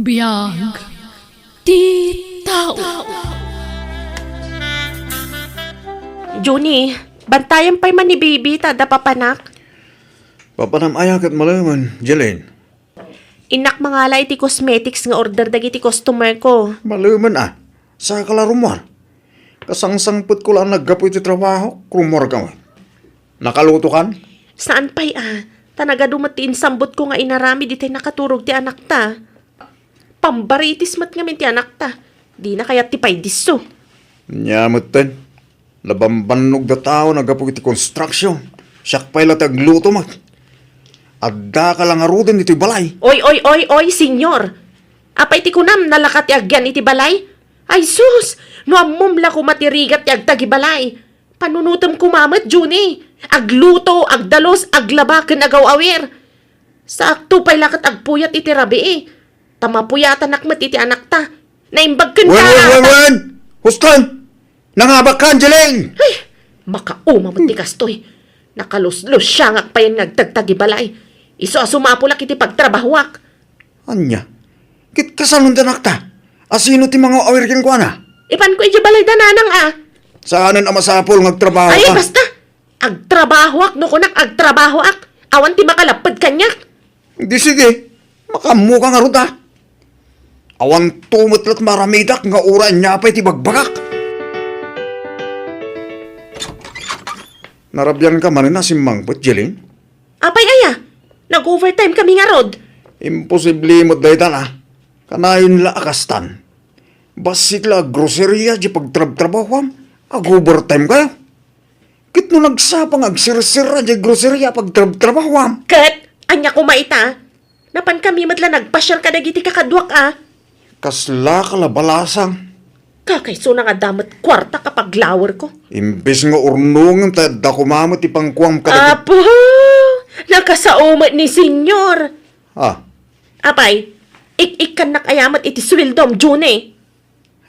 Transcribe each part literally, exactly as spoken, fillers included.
Biag ti tao. Junie, bantayan pay man ni baby ta adda papanak. Papanam aya ket malemen, Jeline? Innak mangala iti cosmetics nga order dagiti customer ko. Malemen a. Saka la rummuar. Kasangsangpetko la a naggapu iti trabaho, rummuarka met. Nakalutokan? Saan pay a. Ta nagadu met ti insambotko nga inaramid itay nakaturog ti anakta. Pambaritis met ngamin ti anakta. Dina kayat ti paydisso. Ania metten? Nabambannogda tao naggapu iti construction. Siak pay la ti agluto met. Addaka la ngaruden iti balay. Oy, oy, oy, oy, senyor! Apay ti kunam, nalaka ti agyan iti balay? Ay sus! No ammom la koma ti rigat ti agtagibalay. Panunotem koma met, Junie. Agluto, agdalus, aglaba, ken agaw-awir. Saakto pay la ket agpuyat iti rabii. Ta mapuyatanak met iti anakta. Naimbag ken Wen, wen, wen, wen! Huston! Nangabakka, Angeline! Ay! Makauma met ti kastoy. Nakaluslusiangak pay nga agtagtagibalay. Isu a sumapulak iti pagtrabahoak. Ania? Ket kasanon ti anakta? Asino ti mangaw-awir kenkuana? Ipanko idiay balayda, nanang a. Saanen a masapul nga agtrabaho Ay, ka? Basta! Agtrabahoak no kunak agtrabahoak. Awan ti makalapped kaniak. Di sige, makaammoka ngarud a. Awanto met la't maaramidak nga uray ania pay ti ibagbagak. Narabianka manen a simmangpet, Jeline? Apay aya? Nag-overtime kami ngarud. Imposible met dayta a. Kanayon la a kastan. Bassit la a groceria diay pagtrabtrabahoam, ag-overtime kayo. Ket no nagsapa nga agserserra diay groceria a pagtrabtrabahoam. Ket, ania koma ita? Napankami met la nagpasiar kadagiti kakaduak a. Kaslaka la balasang. Kakaisuna nga adda met kuarta a paglawerko. Imbes nga urnongen ta adda koma met ti pankuam kadagiti Apo! Nakasao met ni Senyor. Ah. Apay, ik-ikkannak aya met iti sueldom, Junie.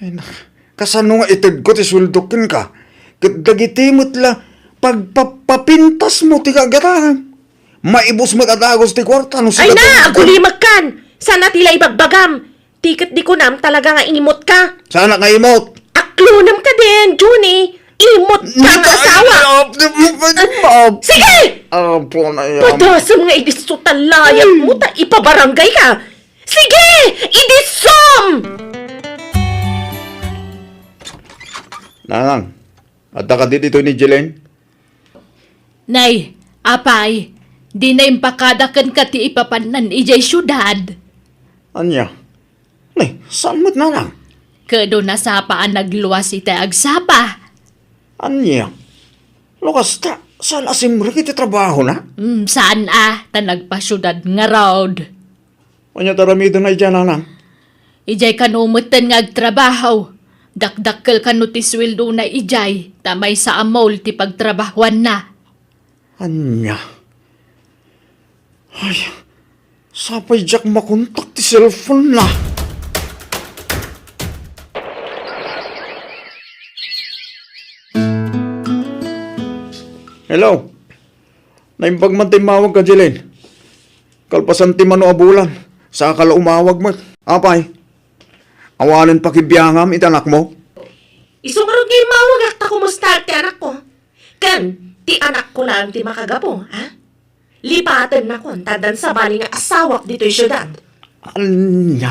Ay, nak-, kasano nga itedko ti sueldok kenka? Ket dagiti met la pagpapapintasmo ti gagatam. Maibus met a dagus ti kuarta no Ay na, sigaton. Agulimekkan! Saan a ti la ibagbagam? Ti ket di kunam talaga nga imot ka. Saan a nga imot? Aklonem ka din, Junie. Imot ka nga asawa. Ay, ay, ay, ay, ay. Sige! Apo na yan. Padasem nga idisso ta layat mo ta ipabarangay ka. Sige! Idisom! Nanang, adda kadi ditoy ni Jelen? Nay, apay, dina impakada kenka ti ipapannan idiay siudad? Ania? Nay, saan met, nanang? Ket no nasapa a nagluas itay agsapa. Ania? No kasta, saan a simrek iti trabahona? Mm, saan a, ta nagpasiudad ngarud. Ania ti aramidenna idiay, nanang? Idiay kano metten nga agtrabaho. Dakdakkel kano ti sueldona idiay, ta maysa a mall ti pagtrabahoanna. Ania? Ay, sapay diak makontak ti cellphone na. Hello? Naimbag man ti immawagka, Jelen. Kalpasan ti mano a bulan, saka la umawag met. Apay, awanen pakibiangam iti anakmo? Isu ngarud nga immawagak ta kumustaak ti anakko. Ken, ti anakko laeng ti makagapu, ha? Lipatennakon ta addan sabali nga asawak ditoy siudad. Ania?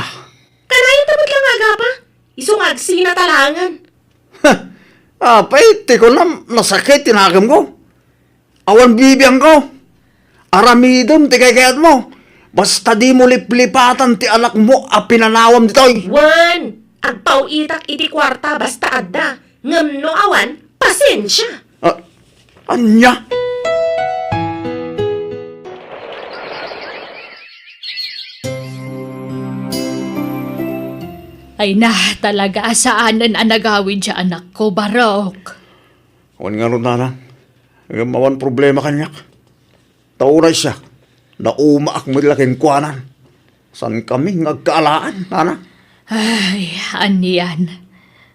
Kanayon ta met la nga agapa. Isu nga agsina ta laengen. Apay, ti kunam, nasakit ti nakemko. Awan bibiangko. Aramidem ti kaykayatmo. Basta dimo liplipatan ti anakmo a pinanawam ditoy. Wen, agpaw-itak iti kuarta basta adda. Ngem no awan, pasensia. Ah, ania? Ay na, talaga a saanen a nagawid ti anakko, Barok. Wen ngarud, nanang. Ngem awan problema kaniak. Ta uray siak, naumaak met la kenkuana. Saankami nga agkaalaan, nanang. Ay, anian.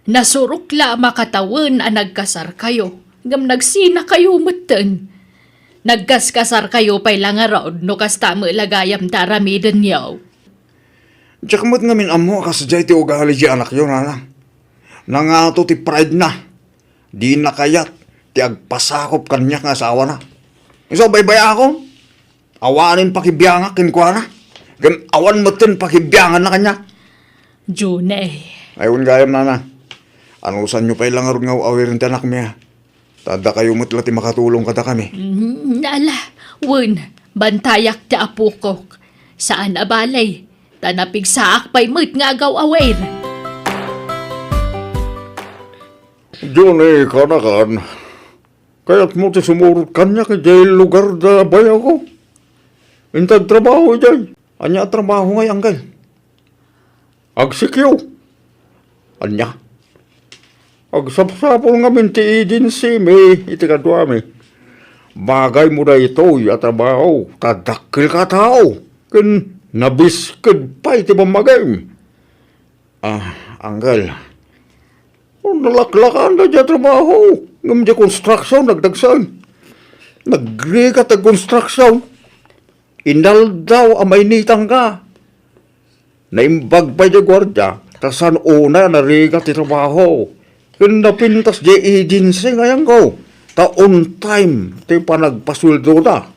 Nasurok la a makatawen a nagkasarkayo, ngem nagsinakayo metten. Nagkaskasarkayo pay la ngarud no kasta met la gayam ti aramidenyo. Diak met ngamin ammo a kasdiay ti ugali ti anakyo, nanang. Nangato ti pride na. Dina kayat ti agpasakop kaniak nga asawana. Isu a baybay-akon, awanen pakibiangak kenkuana, ken awan metten pakibianganna kaniak. Junay. Ay, wen gayam, nanang. Anusanyo pay la ngarud nga aw-awiren ti anakmi, a? Ta dakayo met la ti makatulong kadakami. Mm, ala, wen, bantayak ti apokok. Saan a bale, ta napigsaak pay met nga agaw-awir. Johnny, kanakan, kayatmo ti sumurot kaniak idiay lugar da bayawko? Inta agtrabaho idiay. Ania a trabaho ngay, Anggal? Agsikyo. Ania? Agsapsapul ngamin ti agency mi iti kaduami. Bagaymo daytoy a trabaho, ta dakkelka a tao, ken nabisked pay ti bammagim. Ah, Anggal. O, nalaklakan da diay trabaho. Ngem diay construction, nagdagsen. Nagrigat ti construction. Inaldaw a mainitan ka. Naimbag pay diay guardia, ta saan unay a narigat ti trabaho. Ken napintas diay agency nga ayanko, ta on time ti panagpasueldoda.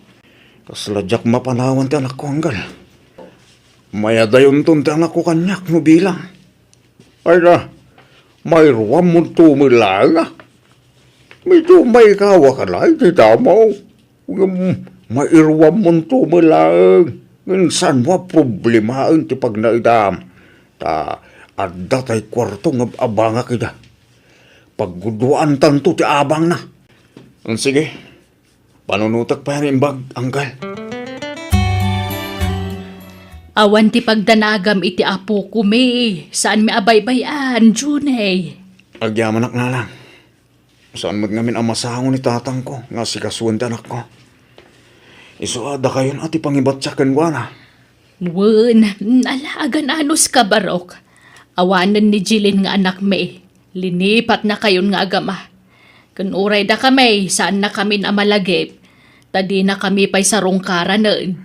Kasla diak mapanawan ti anakko, Anggal. Mayadayonton ti anakko kaniak no bilang. Ay na, mairuammonto met laeng, a. Medyo maikawak a laeng ti damo. Ngem mairuammonto met laeng. Ngem saanmo a problemaen ti pagnaedam. Ta adda tay kuarto nga ab-abangak ida. Pagguduaantanto ti abangna. Sige, panunotek pay a naimbag, Anggal. Awan ti pagdanagam iti apokon, saanmi a baybay-an, Junay. Agyamanak, nanang. Saan met ngamin a masango ni tatangko nga asikasuen ti anakko. Isu a dakayon a ti pangibatiak kenkuana. Wen, ala, agan-anos ka, Barok. Awanen ni Jilin nga anakmi. Linipatnakayon nga agama. Ken uray dakami, saannakamin a malagip, ta dinakami pay sarungkaranen.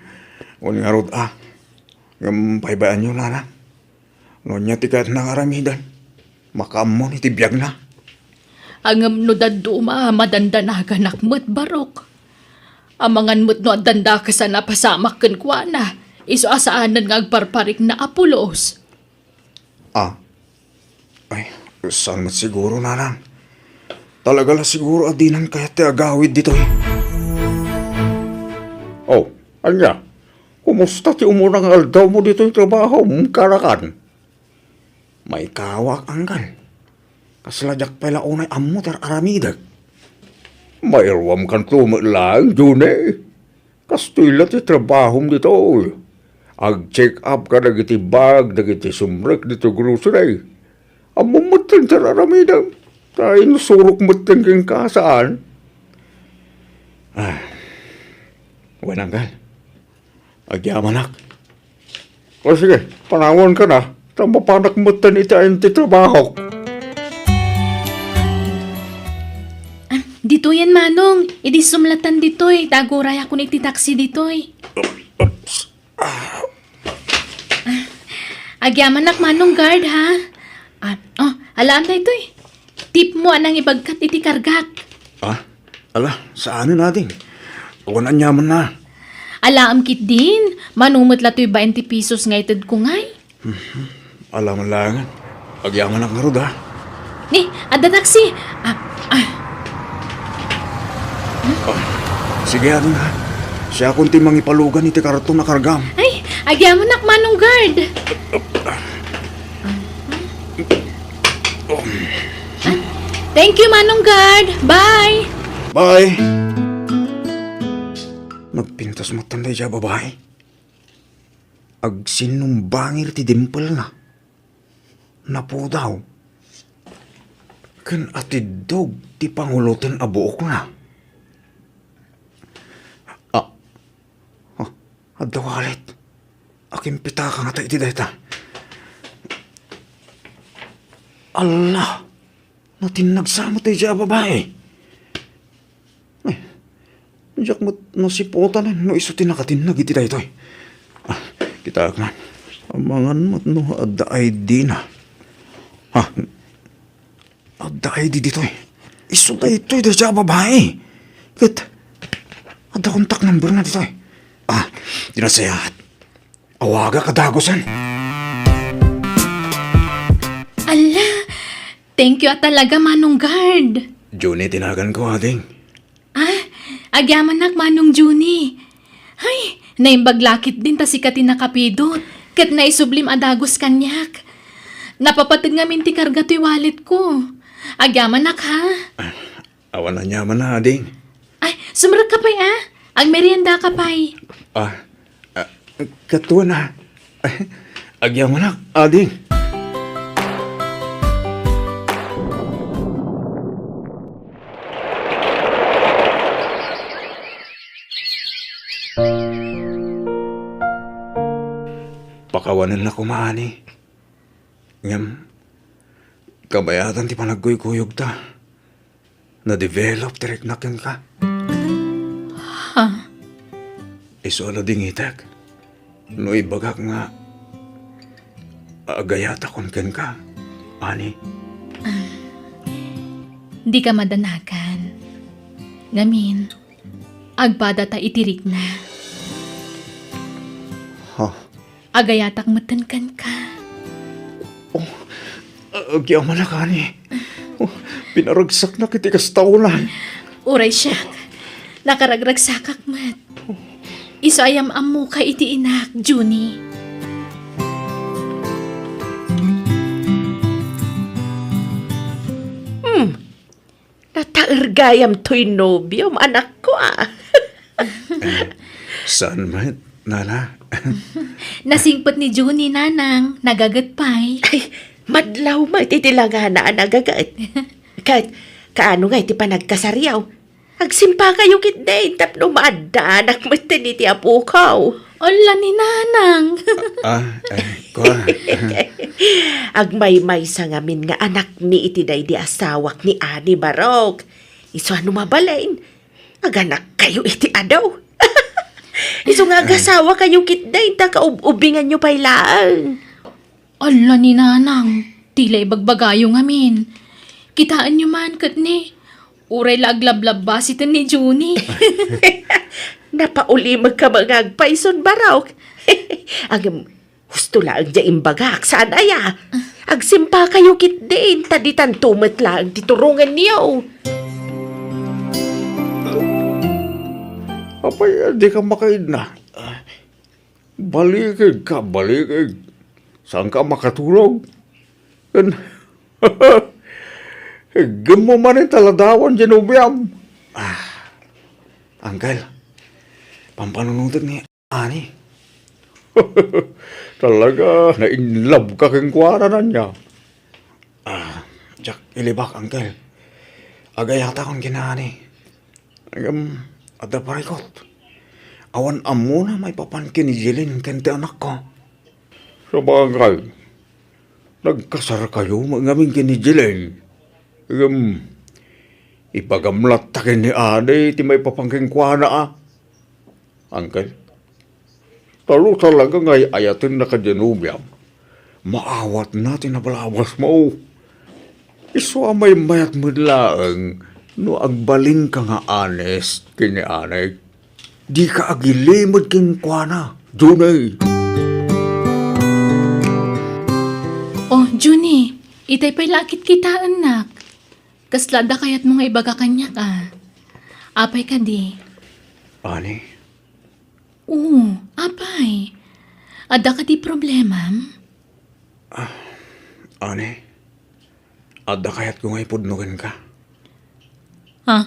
Wen ngarud a. Ngem paybayanyo, nanang. No ania ti kayatna nga aramiden, makaammon iti biagna. Ngem no dadduma, madandanaganak met, Barok. Amangan met no addan dakesan a pasamak kenkuana, isu a saanen nga agparparikna a pulos. Ah. Ay, saan met siguro, nanang. Talaga la siguro a dinan kayat ti agawid ditoy. Oh, ania? Kumusta ti umuna nga aldawmo ditoy trabahom, kanakan? Maikawak, Anggal. Kasla diak pay la unay ammo ti ar-aramidek. Mairuamkanto met laeng, June. Kastoy la ti trabahom ditoy. Ag-check up kadagiti bag dagiti sumrek ditoy grocery. Ammom metten ti ar-aramidem. Ta insurok metten kenka, saan? Ah. Wen, Anggal. Agyamanak. O sige, panawanka na, ta mapanak metten iti ayan ti trabahok. Ah, ditoyen, Manong. Idi sumlatan ditoy, ta agurayakon iti taksi ditoy. Oops. Ah. Agyamanak, Manong Guard, ha? Ah, oh, alaam daytoy. Tipmo a nangibagkat iti kargak. Ah, ala, saanen, ading. Awan aniamanna. Alaam ketdin, mano met la toy baente pesos nga itedko ngay. Mhm. Ala man laengen. Agyamanak ngarud, ha? Ni, adda taksi. Ah, ah. Ah, sige, ading, ha? Siakon ti mangipalugan iti karton a kargam. Ay, agyamanak, Manong Guard. Thank you, Manong Guard. Bye. Bye. Nagpintas met daydiay a babai. Agsinnumbangir ti dimpelna. Napudaw. Ken atiddog ti panguloten a buokna. Ah. Ah, adda wallet. Akimpitaka ngata iti dayta. Allah! Natinnag sa met daydiay a babai. Ay, diak met nasiputanen no isu ti nakatinnag iti daytoy. Ah, kitaek man. Amangan met no adda I D na. Ha? Adda I D ditoy. Isu daytoy dayta a babai. Ket adda contact number na ditoy. Ah, di nasayaat. Awagak a dagusen. Ala, thank you a talaga, Manong Guard. Junie ti naganko, ading. Ah, agyamanak, Manong Junie. Hay, naimbag la ketdin ta sika ti nakapidot. Ket naisublim a dagus kaniak. Napapateg ngamin ti karga toy walletko. Agyamanak, ha? Ah, awan aniamanna, ading. Ay, sumrekka pay, ah. Agmeriendaka pay. Ah, ah, katuan, ah. Agyamanak, ading. Pakawanennak koma, ani. Ngem, kabayatan ti panagkuykuyogta. Na-develop ti riknak kenka. Ha? Isu a ladingitek no ibagak nga agayatakon kenka, ani. Dika madanagan. Ngamin, agpadata iti rikna. Ha? Agayatak metten kenka. Oh, agyamanak, ani. Oh, pinaragsaknak iti kasta a unan. Uray siak, nakaragragsakak met. Isu a yam-ammoka iti inak, Junie. Hmm, nataer gayam toy nobiom, anakko, ah. Eh, saan met, nana? Nasingpet ni Junie, nanang, nagaget pay. Ay, madlaw met iti langana a nagaget. Ket, kaano nga iti panagkasariaw? Agsimpakayo ketdin tapno maaddaanak metten iti apokaw. Ala ni nanang. Ah, eh, kua. Agmaymaysa ngamin nga anakmi iti daydi asawak ni Ani Barok. Isu a no mabalin, aganakkayo iti adu. Isu nga agasawakayo ketdin ta kaub-ubinganyo pay laeng. Ala ni nanang, ti la ibagbagayo ngamin. Kitaenyo man ket ni, uray la aglablabba siten ni Junie. Napaulimekka nga agpayson, Barok. Ngem, husto laeng diay imbagak, saan aya? Agsimpakayo ketdin, ta ditanto met laeng ti turongenyo. Apay, dika makaidna? Balikigka, balikig. Saanka a makatulog? Ken, iggemmo manen ta ladawan diay nobiam. Ah, Uncle, pampanunotek ni Ani. Talaga, na-in love ka kenkuana, ania? Ah, diak ilibak, Uncle. Agayatakon ken ni Ani. Ngem, adda parikut. Awan ammona maipapan ken ni Jeline ken ti anakko. Sabagay, nagkasarkayo met ngamin ken ni Jeline. Ngem, ibagam latta ken ni Ani ti maipapan kenkuana, a. Uncle, ta no talaga nga ay-ayatenna kadi a nobiam, maawatna ti nabalabasmo. Isu a maymayat met laeng no agbalinka nga honest ken ni Ani. Dika agilimed kenkuana, Junie. Oh, Junie, itay pay la a kitkitaennak. Kasla adda kayatmo nga ibaga kaniak, a? Apay kadi? Ani? Oo, apay. Adda kadi problemam? Ah, Ani, adda kayatko nga ipudno kenka. Ha?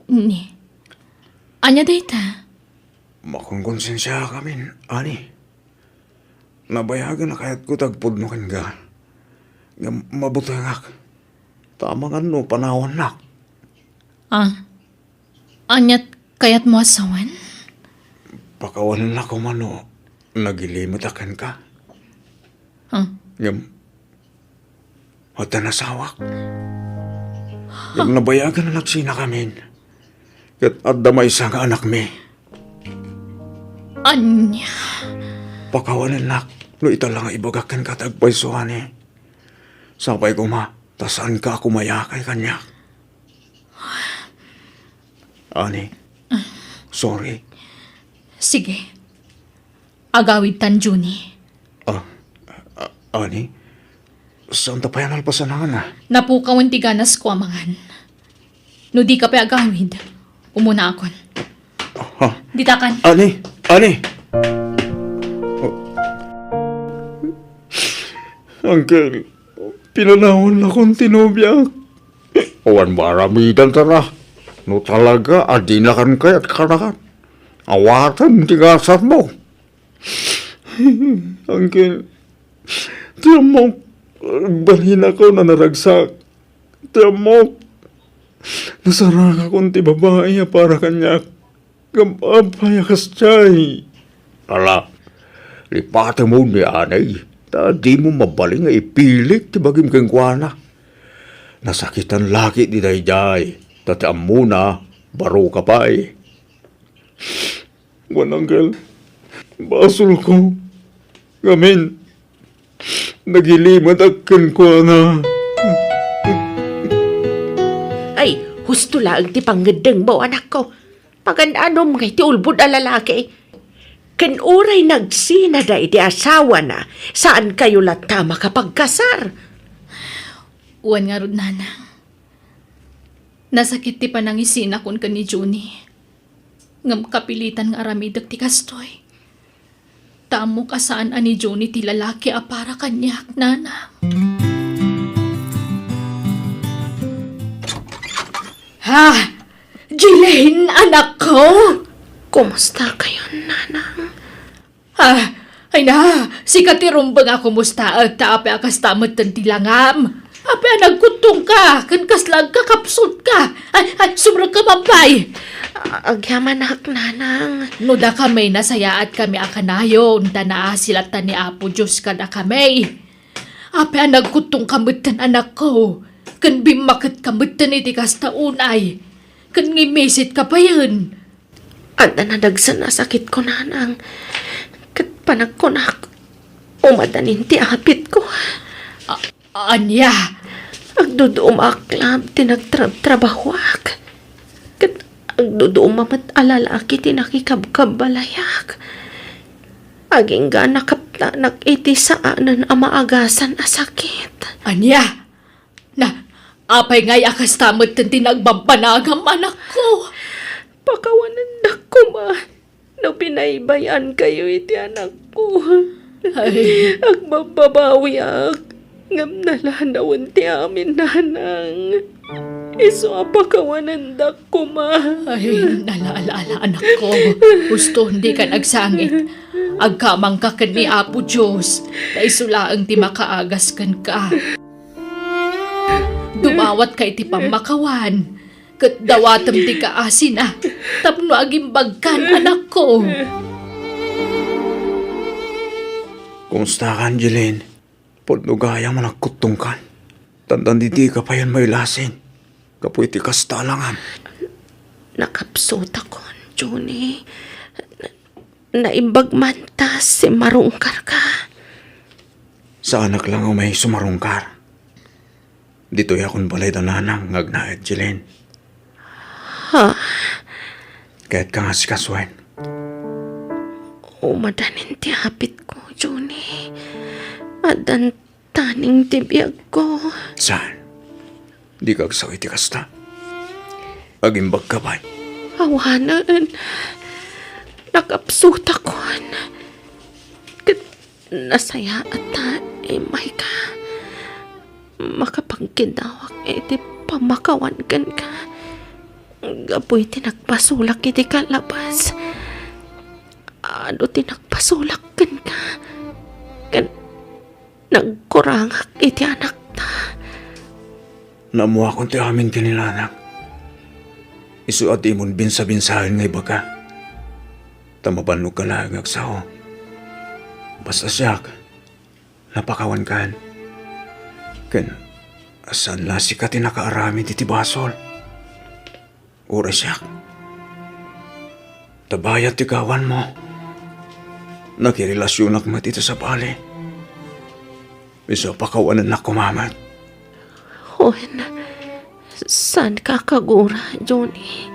Ni? Ania dayta? Makonkonsensiaak amin, Ani. Nabayagen a kayatko ti agpudno kenka. Ngem mabutengak. Ta amangan no panawannak. Ah, aniat kayatmo a sawen? Pakawanennak koma no nagilimetak kenka. Ah. Ngem, adda asawak. Ngem nabayagen a nagsinakamin. Ket adda maysa nga anakmi. Ania? Pakawanennak no ita la nga ibagak kenka ti agpayso, Ani. Sapay koma ta saanka a kumayakay kaniak. Ani, sorry. Sige. Agawidtan, Junie. Ah, ah, Ani, saanta pay a nalpasanangan a? Napukawen ti ganasko a mangan. No dika pay agawid, umunaakon. Ha? Ditakan. Ani, Ani! Oh. Uncle, pinanawannakon ti nobiak. Awan maaramidanta. No talaga a dinakan kayat kanakan, awatem ti gasatmo. Uncle, ti ammok, balinakon a naragsak. Ti ammok, nasarangakon ti babai a para kaniak. Ngem apay a kasdiay? Ala, lipatemon ni Ani, ta dimo mabalin nga ipilit ti bagim kenkuana. Nasakitan la ketdi daydiay, ta ti ammona, baroka pay. Wen, Uncle, basolko. Ngamin, nagilimedak kenkuana. Ay, husto laeng ti pangngeddengmo, anakko. Pagan-anom ngay ti ulbod a lalaki. Ken uray nagsinada iti asawana, saankayo latta a makapagkasar. Wen ngarud, Nanang. Nasakit ti panangisinakon ken ni Junie. Ngem kapilitan nga aramidek ti kastoy. Ta ammok a saan a ni Junie ti lalaki a para kaniak, Nanang. Ha? Jilin, anakko? Kumusta kayon, Nanang? Ah, ay na, sika ti rumbeng a kumustaek, ta apay a kasta metten ti langam? Apay a nagkuttongka, ken kasla agkakapsutka? Ay, ay, sumrekka, Babbay! A-, agyamanak, Nanang. No dakami, nasayaatkami a kanayon, ta naasi latta ni Apo Dios kadakami. Apay a nagkuttongka metten, anakko, ken bimmaketka metten iti kasta unay, ken ngimmisetka payen? Adda nadagsen a sakitko, Nanang. Ket panagkunak, umadanin ti apitko. A-, ania? Agduduum a aklab ti nagtrabtrabahoak. Ket agduduum a met a lalaki ti nakikabkabbalayak. Agingga nakaptanak iti saanen a maagasan a sakit. Ania? Na, apay ngay a kasta metten ti nagbabbanagam, anakko? Pakawanendak koma no binaybay-ankayo iti anakko. Ay. Agbabbabawiak, ngem nalanawen ti amin, Nanang. Isu a pakawanendak koma. Ay, nalaalaala, anakko. Husto, dika agsangit. Agkamangka ken ni Apo Dios, ta isu laeng ti makaagas kenka. Dumawatka iti pammakawan, ket dawatem ti kaasina tapno agimbagkan, anakko. Kumustakan, Jilin? Pudno gayam a nagkuttongkan. Tantan didika payen mailasin gapu iti kasta a langam. Nakapsutakon, Junie. Naimbag man ta simmarungkarka. Saanak la nga umay sumarungkar. Ditoyakon balay da Nanang nga agnaed, Jilin. Ha? Kayatka nga asikasuen? Umadanin ti apitko, Junie. Addan taning ti biagko. Saan? Dika agsao iti kasta. Agimbagka pay. Awanen. Nakapsutakon. Ket nasayaat ta immayka. Makapagkidawak iti pammakawan kenka. Gapu iti nagpasulak iti kalabas. Adu ti nagpasulak kenka. Ken nagkurangak iti anakta. Naammoakon ti amin ken ni Nanang. Isu a dimon binsabinsaen nga ibaga. Ta mabannogka laeng nga agsao. Basta siak, napakawankan. Ken saan la sika ti nakaaramid iti basol. Uray siak. Ta bayat ti gawanmo. Nakirelasionak met iti sabali. Isu a pakawanennak koma met. Wen, saanka a kagura, Johnny.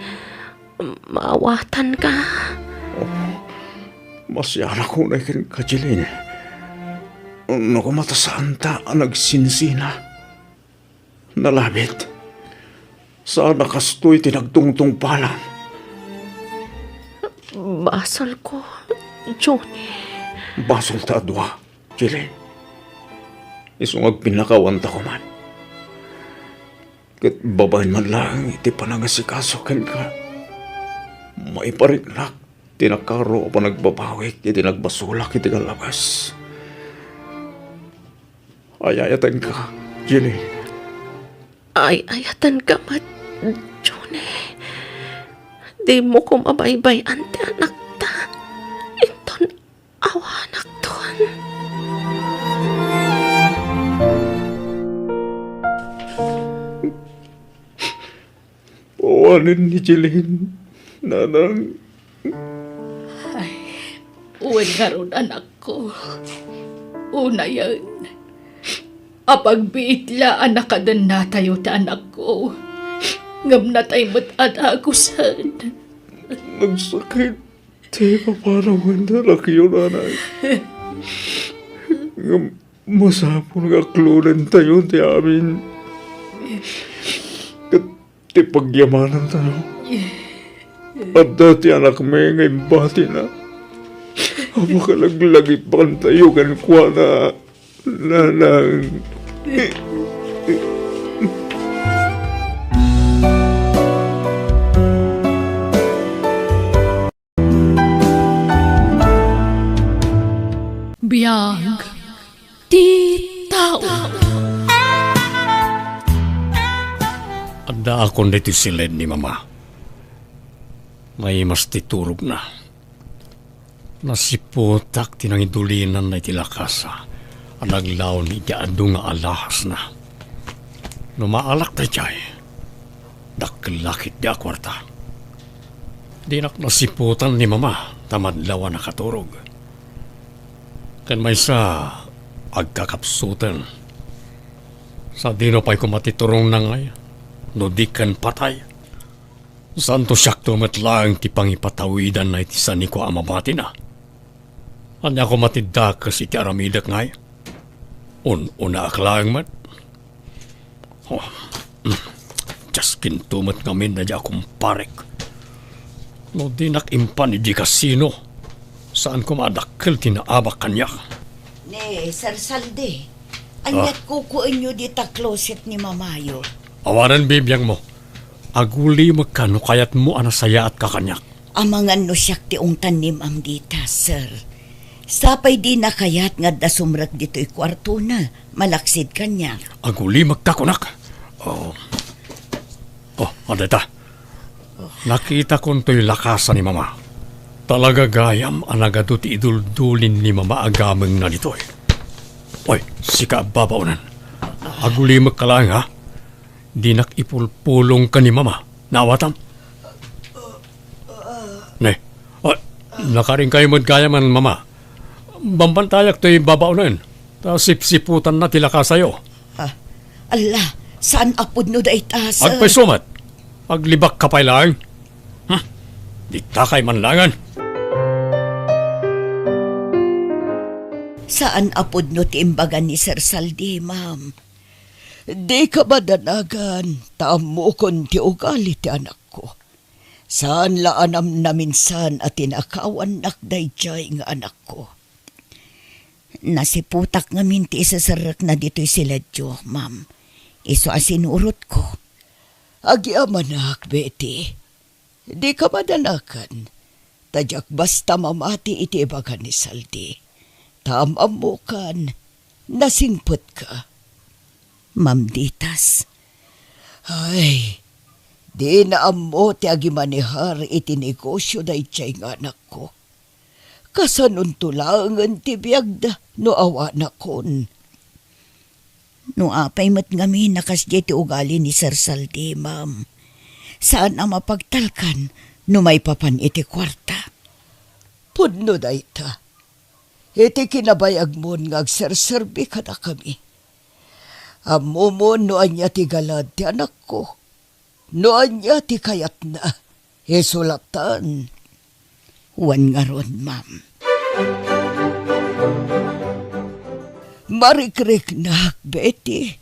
Maawatanka. Oh, masianak unay kenka, Jeline. No koma ta saanta a nagsinsina. Nalabit. Saan a kastoy ti nagtungtungpalan. Basolko, Johnny. Basol ta a dua, Jeline. Isu nga agpinnakawanta koman. Ket babaen man laeng iti panangasikaso kenka, maipariknak ti nakaro a panagbabawik iti nagbasolak iti kallabas. Ay-ayatenka, Jeline. Ay-ayatenka met, Johnny. Dimo koma baybay-an ti anakta. Inton awanakton. Awanen ni Jeline, nanang. Ay, wen ngarud, anakko. Unayen, apagbiit la a nakadennatayo ti anakko. Ngem natay met a dagusen. Nagsakit ti ipapanawen ti anakyo, nanay. Ngem masapul nga aklodentayo ti amin. Ket ti pagyamanantayo, adda ti anakmi nga imbatina a makalaglagipkantayo kenkuana, nanang. Biag ti tao. Addaakon ditoy siled ni Mama. Naimas ti turogna. Nasiputak ti nangidulinanna iti lakasa a naglaon iti adu nga alahasna. No maalak daydiay, dakkel la ketdi a kuarta. Dinak nasiputan ni Mama ta madlaw a nakaturog. Ken maysa, agkakapsuten. Sadino pay koma ti turongna ngay, no di ken patay? Saanto siakto met laeng ti pangipatawidanna iti sanikua a mabatina? Ania koma ti dakes iti aramidek ngay? Un-unaak laeng met. Oh, mm, diaskinto met ngamin daydiay a kumparek. No dinak impan idiay kasino, saan koma a dakkel ti naabak kaniak. Ne, Sir Saldi, ania't kukuenyo dita closet ni mamayo? Awanen bibiangmo. Agulimekka no kayatmo a nasayaatka kaniak. Amangan no siak ti ungtan ni Ma'am dita, sir. Sapay dina kayat nga adda sumrek ditoy kuartona, malaksid kaniak. Agulimekka, kunak. Oh. Oh, adda ita. Nakitakon toy lakasa ni Mama. Talaga gayam a nagadu ti iduldulin ni Mama a gamengna ditoy. Oy, sika a babaonen. Agulimekka laeng, ha? Dinak ipulpulongka ni Mama. Naawatam? Ne. Ah, nakarinkayo met gayamen, Mama. Bambantayak toy babaonen. Ta sipsiputanna ti lakasayo. Ah, ala, saan a pudno dayta, sir? Agpayso met. Aglibakka pay laeng. Hmm. Ditakay man laengen. Saan a pudno ti imbaga ni Sir Saldi, ma'am. Dika madanagan, ta ammokon ti ugali ti anakko. Saan la a namnaminsan a tinakawannak daydiay nga anakko. Nasiputak ngamin ti iseserrekna ditoy siledyo, ma'am. Isu a sinurotko. Agyamanak, Betty. Dika madanagan, ta diak basta mamati iti ibaga ni Saldi. Ta am-ammokan, nasingpetka. Ma'am Ditas. Ay, dina ammo ti agimanehar iti negosio daydiay nga anakko. Kasanonto laengen ti biagda no awanakon? No apay met ngamin a kasdiay ti ugali ni Sir Saldi, ma'am. Saan a mapagtalkan no maipapan iti kuarta. Pudno dayta. iti kinabayagmon nga agserserbi kadakami. Ammomon no ania ti galad ti anakko, no ania ti kayatna isu latta. Wen ngarud, ma'am. Marikriknak, Betty.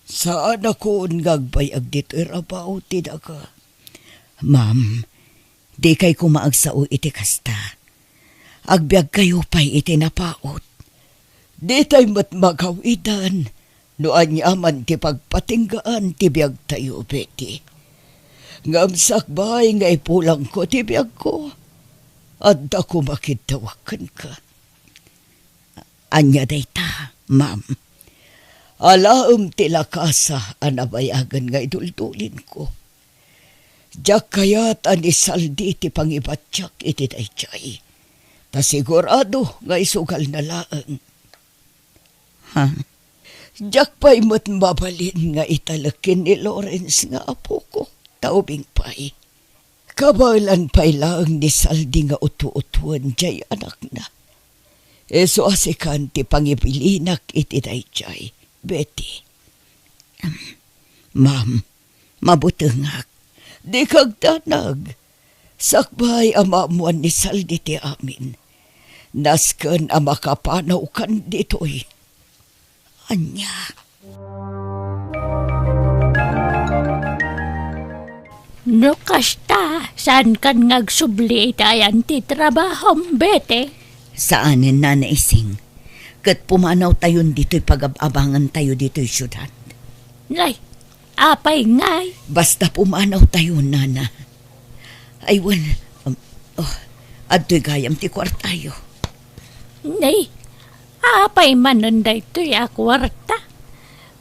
Saanakon nga agbayag ditoy rabaw ti daga. Ma'am, dikay koma agsao iti kasta. Agbiagkayo pay iti napaut. Ditay met magawidan no aniaman ti pagpatinggaan ti biagtayo, Betty. Ngem sakbay nga ipulangko ti biagko, adda koma kiddawak kenka. Ania dayta, ma'am? Alaem ti lakasa a nabayagen nga iduldulinko. Diak kayat a ni Saldi ti pangibatiak iti daydiay. Ta sigurado nga isugalna laeng. Ha? Diak pay met mabalin nga italek ken ni Lawrence nga apoko, ta ubing pay. Kabaelan pay laeng ni Saldi nga utu-utuen diay anakna. Isu a sikan ti pangibilinak iti daydiay, Betty. Ma'am, mabutengak. Dika agdanag. Sakbay a maammoan ni Saldi ti amin, nasken a makapanawkan ditoy. Ania? No kasta, saankan nga agsubli iti ayan ti trabahom, Betty? Saanen, Nana Ising. Ket pumanawtayon ditoy pagab-abangantayo ditoy siudad. Nay, apay ngay? Basta pumanawtayo, Nana. Ay, wen, um, oh, adtoy gayam ti kuartayo. Nay, apay manen daytoy a kuarta?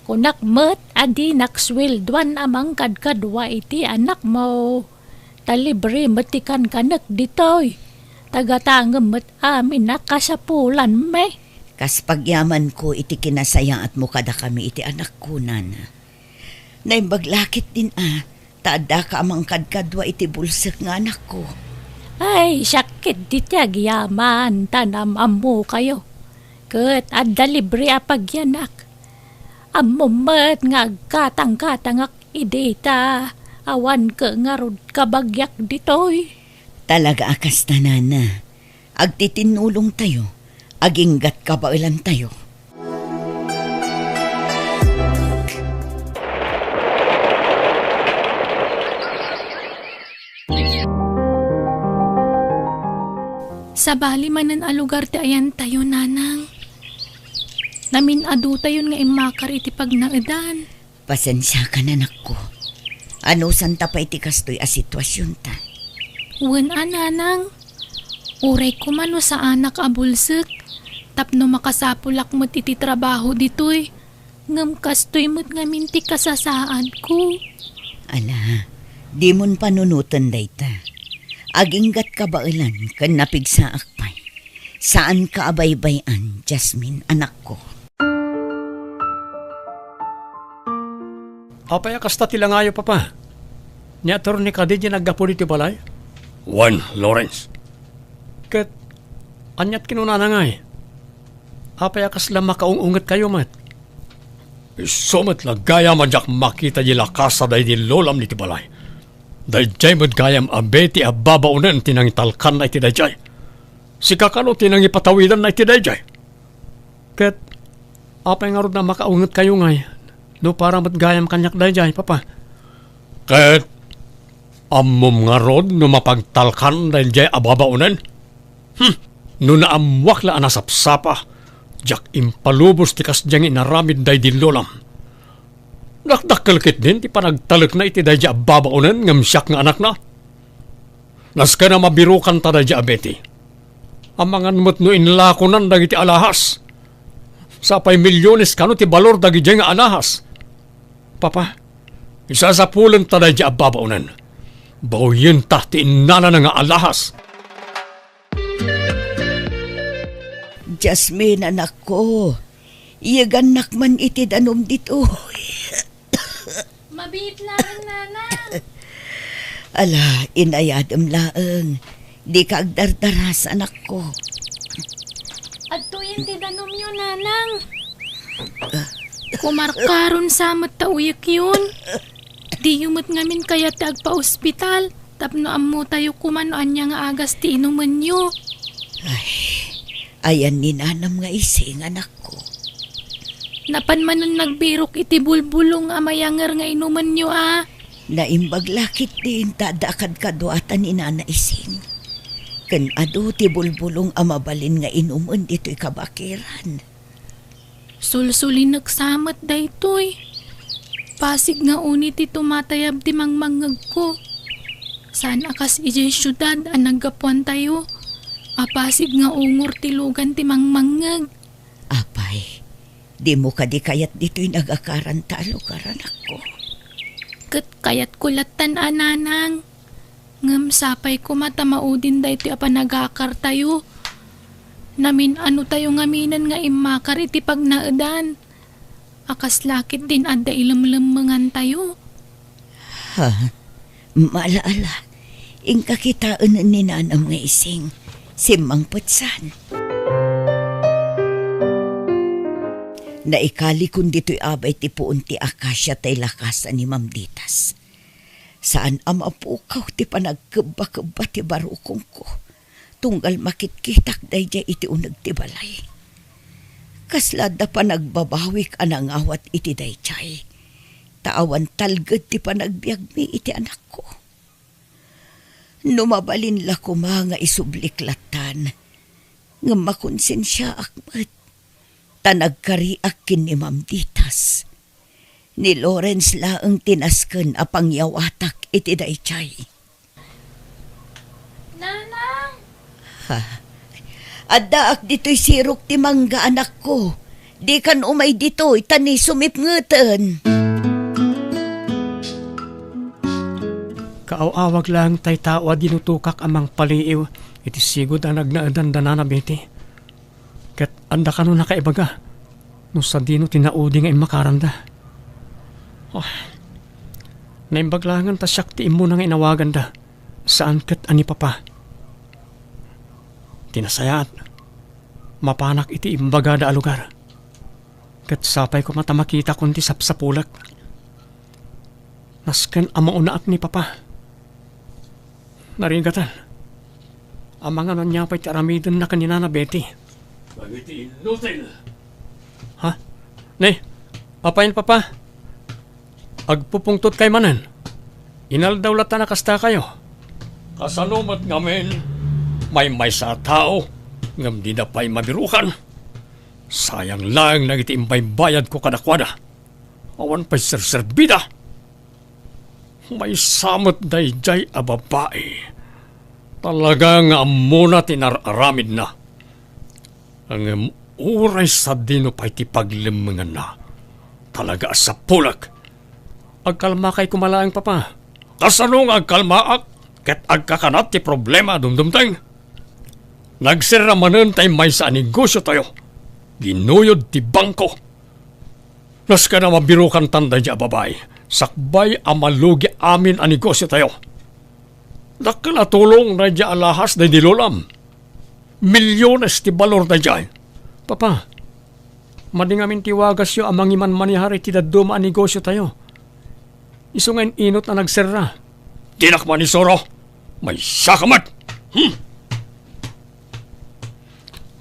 Kunak met a dinak sueldoan a mangkadkadua iti anakmo, ta libre met ti kankanek ditoy. Tagatangem met amin a kasapulanmi. Kas pagyamanko iti kinasayaatmo kadakami iti anakko, Nana. Naimbag la ketdin a, ta addaka a mangkadkadua iti bulsek nga anakko. Ay, sakit diti agyaman, ta nam-ammokayo. Ket adda libre a pagyanak. Ammom met nga agkatangkatangak idi ta awan ket ngarud kabagiak ditoy. Talaga a kasta, Nana. Agtitinnulongtayo, aginggat kabaelantayo. Sabali manen a lugar ti ayantayo, Nanang. Namin-adutayon nga immakar iti pagnaedan. Pasensiakan, anakko. Anusanta pay ti kastoy a situasionta. Wen a, Nanang. Uray koma no saanak a bulsek, tapno makasapulak met iti trabaho ditoy. Ngem kastoy met ngamin ti kasasaadko. Ala, dimon panunoten dayta. Aginggat kabaelan ken napigsaak pay. Saanka a baybay-an, Jasmine, anakko. Apay a kasta ti langayo, Papa? Ni Attorney kadi diay naggapu ditoy balay? Wen, Lawrence. Ket aniat kinunana ngay? Apay a kasla makaung-ungetkayo met? Isu met la gayam a diak makita diay lakasa daydi lolam ditoy balay. Daydiay met gayam a Betty a babaonen ti nangitalkanna iti daydiay. Sika kano ti nangipatawidanna iti daydiay. Ket apay ngarud a makaungetkayo ngay no para met gayam kaniak daydiay, Papa? Ket ammom ngarud no mapagtalkan daydiay a babaonen? Hmm, no naammoak la a nasapsapa, diak impalubos ti kasdiay nga inaramid daydi lolam. Dakdakkel ketdin ti panagtalekna iti daydiay a babaonen ngem siak nga anakna. Nasken a mabirokanta daydiay a Betty. Amangan met no inlakonan dagiti alahas. Sapay milyones kano ti balor dagidiay nga alahas. Papa, isasapulenta daydiay a babaonen. Bawyenta ti innalana nga alahas. Jasmine, anakko, iyegannak man iti danum ditoy. Mabiit laeng, Nanang. Ala, inayadem laeng. Dika agdardaras, anakko. Ti danumyo, Nanang. Kumarkaron sa met ta uyekyon. Diyo met ngamin kayat ti agpaospital tapno ammotayo koma no ania nga agas ti inumenyo. Ay, ayan ni Nanam nga Ising, anakko. Napan manen nagbirok iti bulbulong a mayanger nga inumenyo a. Naimbag la ketdin ta adda kadkaduatan ni Nana Ising. Ken adu ti bulbulong a mabalin nga inumen ditoy kabakiran. Sulsulinek sa met daytoy. Pasig nga uni ti tumatayab ti mangmangngegko. Saan a kas idiay siudad a naggapuantayo, a pasig nga ungor ti lugan ti mangmangngeg. Apay, dimo kadi kayat ditoy nagakaranta a lugar, anakko? Ket kayatko lattan a, Nanang. Ngem sapay koma ta maudin daytoy a panagakartayo. Namin-anotayo ngaminen nga immakar iti pagnaedan. A kasla ketdin adda ilemlemmengantayo. Ha? Maala-ala. Inka kitaen ni Nanam nga Ising. Simmangpetsan. Naikalikon ditoy abay ti puon ti akasia tay lakasan ni Mamditas. Saan a mapukaw ti panagkebbakebba ti barukongko, tunggal makitkitak daydiay iti uneg ti balay. Kasla adda panagbabawik a nangawat iti daydiay, ta awan talged ti panagbiagmi iti anakko. No mabalin la koma nga isublik lattan, ngem makonsensiaak met, ta nagkariak ken ni Mamditas. Ni Lawrence laeng ti nasken a pangyawatak iti daydiay. Nanang! Ha? Addaak ditoy sirok ti mangga, anakko. Dikan umay ditoy, ta ni sumipngeten. Kaaw-awag laeng tay tao a dinutokak a mangpaliiw iti sigud a nagnaedan da Nana Betty. Ket adda kano nakaibaga no sadino ti naudi nga immakaranda. Ah, naimbag laengen ta siak ti immuna nga inawaganda, saan ket a ni Papa. Ti nasayaat, mapanak iti imbagada a lugar. Ket sapay koma ta makitakon ti sapsapulek. Nasken a maunaak ni Papa. Narigatan. Amangan ania pay ti aramidenna ken ni Nana Betty. Dagiti inutil. Ha? Ne, apayen, Papa? Agpupungtotkay manen. Inaldaw latta a kastakayo. Kasano met ngamin, maymaysa a tao, ngem dida pay mabirukan. Sayang laeng dagiti imbaybayadko kadakuada. Awan pay serserbida. Maysa met daydiay a babai. Talaga nga ammona ti nar-aramidna. Ngem uray sadino pay ti paglemmenganna, talaga a sapulek. Agkalmakay koma laeng, Papa. Kasano nga agkalmaak ket agkakanat ti problema a dumdumteng? Nagserra manen tay maysa a negosiotayo. Ginuyod ti bangko. Nasken a mabirukantan daydiay a babai, sakbay a malugi amin a negosiotayo. Dakkel a tulong daydiay a lahas daydi lolam. Milyones ti balor daydiay. Papa, madi ngamin ti wagasyo a mangimanmanehar iti dadduma a negosiotayo. Isu nga in-inot a nagserra. Dinak manisuro. Maysaka met. Hmm.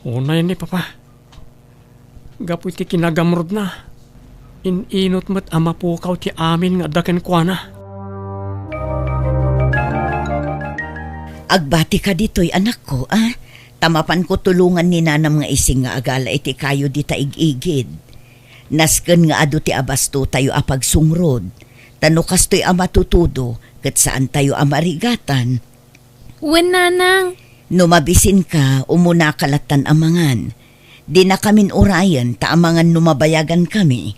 Unayen ni Papa. Gapu iti kinagamrudna, in-inot met a mapukaw ti amin nga adda kenkuana. Agbatika ditoy, anakko, a? Ta mapanko tulongan ni Nanam nga Ising nga agala iti kayo dita ig-igid. Nasken nga adu ti abastotayo a pagsungrod, ta no kastoy a matutudo, ket saantayo a marigatan. Wen, Nanang. No mabisinka, umunaka lattan a mangan. Dinakamin urayen ta amangan no mabayagankami.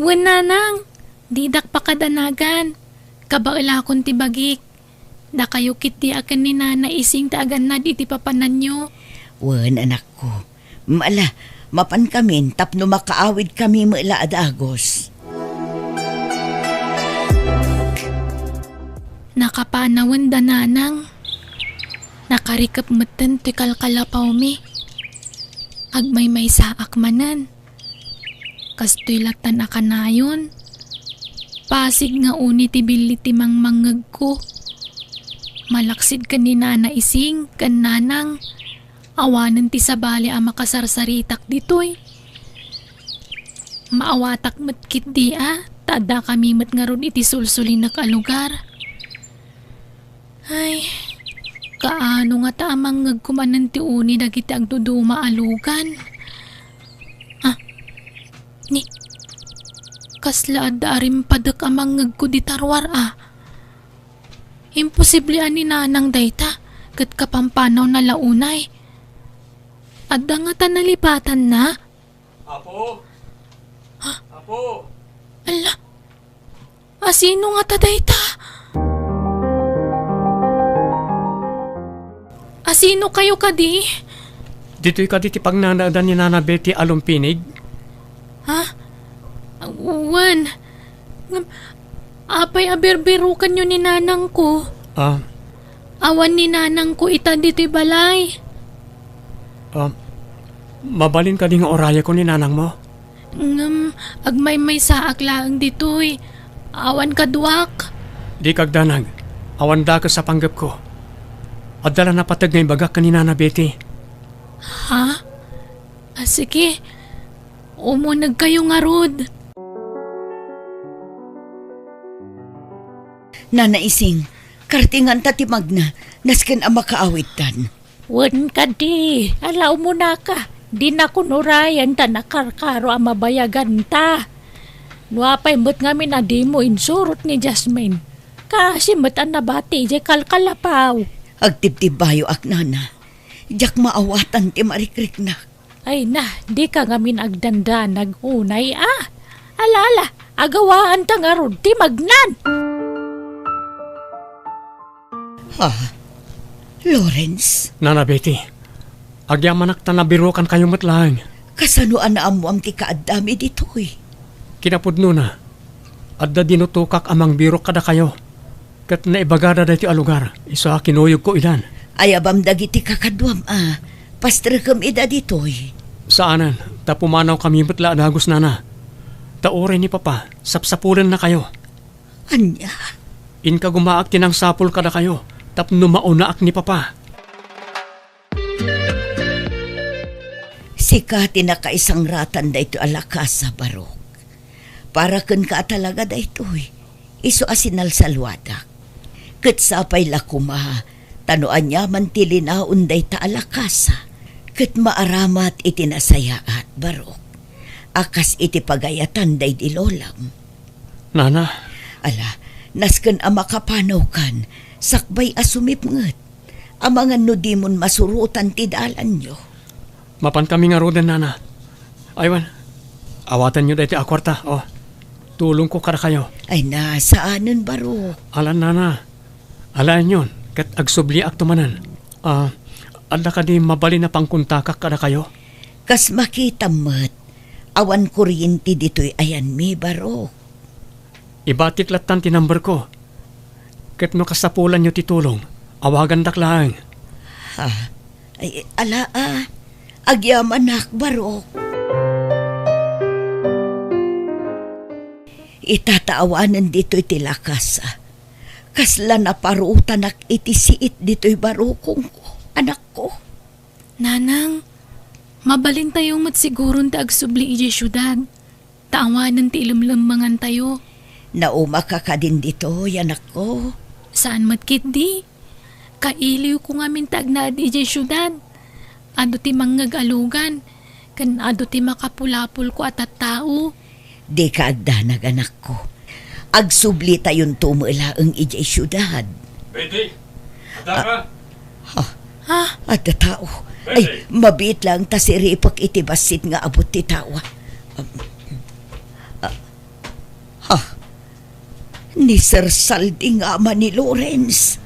Wen, Nanang. Didak pakadanagan. Kabaelakon ti bagik. Dakayo ketdi a ken ni Nana Ising ti agannad iti papananyo. Wen, anakko. Ala, mapankamin tapno makaawidkami met la a dagus. Nakapanawen da Nanang. Nakarikep metten ti kalkalapawmi. Agmaymaysaak manen. Kastoy lattan a kanayon. Pasig nga uni ti billi ti mangmangngegko. Malaksid ken ni Nana Ising ken Nanang, awanen ti sabali a makasarsaritak ditoy. Maawatak met ketdi a, ta addakami met ngarud iti sulsulinek a lugar. Ay, kaano ngata a mangngegko manen ti uni dagiti agduduma a lugan? Ah, ni, kasla adda a rimpadek a mangngegko dita ruar a. Imposible a ni Nanang dayta, ket kapampanaw na la unay. Adda ngata nalipatanna? Apo? Ha? Apo? Ala, asino ngata dayta? Asino kayo kadi? Ditoy kadi ti pagnanaedan ni Nana Betty a lumpinig? Ha? Wen, ngem, apay a birbirokanyo ni nanangko? Ah. Awan ni nanangko ita ditoy balay. Ah, mabalin kadi nga urayeko ni nanangmo? Ngem, agmaymaysaak laeng ditoy. Awan kaduak. Dika agdanag. Awan dakes a panggepko. Adda la napateg nga ibagak ken ni Nana Betty. Ha? Ah, sige. Umunegkayo ngarud. Nana Ising, kartinganta ti magna, nasken a makaawidtan. Wen kadi, ala umunaka, dinakon urayen ta nakarkaro a mabayaganta. No apay met ngamin a dimo insurot ni Jasmine, kaasi met a nabati idiay kalkalapaw. Agtibtibbayoak, Nana. Diak maawatan ti marikriknak. Ay na, dika ngamin agdandanag unay a. Ala, ala, agawaanta ngarud ti magnan. Ha? Lawrence? Nana Betty, agyamanak ta nabirokankayo met laeng. Kasano a naammoam ti kaaddami ditoy? Kinapudnona, adda dinutokak a mangbirok kadakayo. Ket naibagada daytoy a lugar, isu a kinuyogko idan. Ayabam dagiti kakaduam a pastrekem ida ditoy. Saanen, ta pumanawkami met la a dagus, Nana. Ta uray ni Papa, sapsapulennakayo. Ania? Inkagumaak ti nangsapul kadakayo, tapno maunaak ni Papa. Sika ti nakaisangratan daytoy a lakasa, Barok. Para kenka a talaga daytoy, isu a sinalsaluadak. Ket sapay la koma, ta no aniaman ti linaon dayta a lakasa, ket maaramat iti nasayaat, Barok, a kas iti pagayatan daydi lolam. Nana. Ala, nasken a makapanawkan, sakbay a sumipnget. Amangan no dimon masurotan ti dalanyo. Mapankami ngaruden, Nana. Aywan, awatanyo daytoy a kuarta, o. Tulongko kadakayo. Ay na, saanen, Barok. Alan, Nana. Alaenyon, ket agsubliakto manen. Ah, adda kadi mabalin a pangkontakak kadakayo? Kas makitam met, awan kuryente ditoy ayanmi, Barok. Ibatik lattan ti numberko. Ket no kasapulanyo ti tulong, awagandak laeng. Ha? Ay, ala a. Agyamanak, Barok. Ita ta awanen ditoy ti lakasa. Kasla naparutanak iti siit ditoy barukongko, anakko. Nanang, mabalintayo met siguron ti agsubli idiay siudad. Ta awanen ti ilemlemmengantayo. Naumaka kadin ditoy, anakko? Saan met ketdi. Kailiwko ngamin ti agnaed idiay siudad. Adu ti mangngeg a lugan, ken adu ti makapulapolko a tattao. Dika agdanag, anakko. Agsublitayonto met laeng idiay siudad. Betty, adda ka? Ha? Ha? Adda tao. Ay, mabiit laeng ta siripek iti bassit nga abut ti tao. Um, ah, ha? Ni Sir Saldi nga ama ni Lawrence.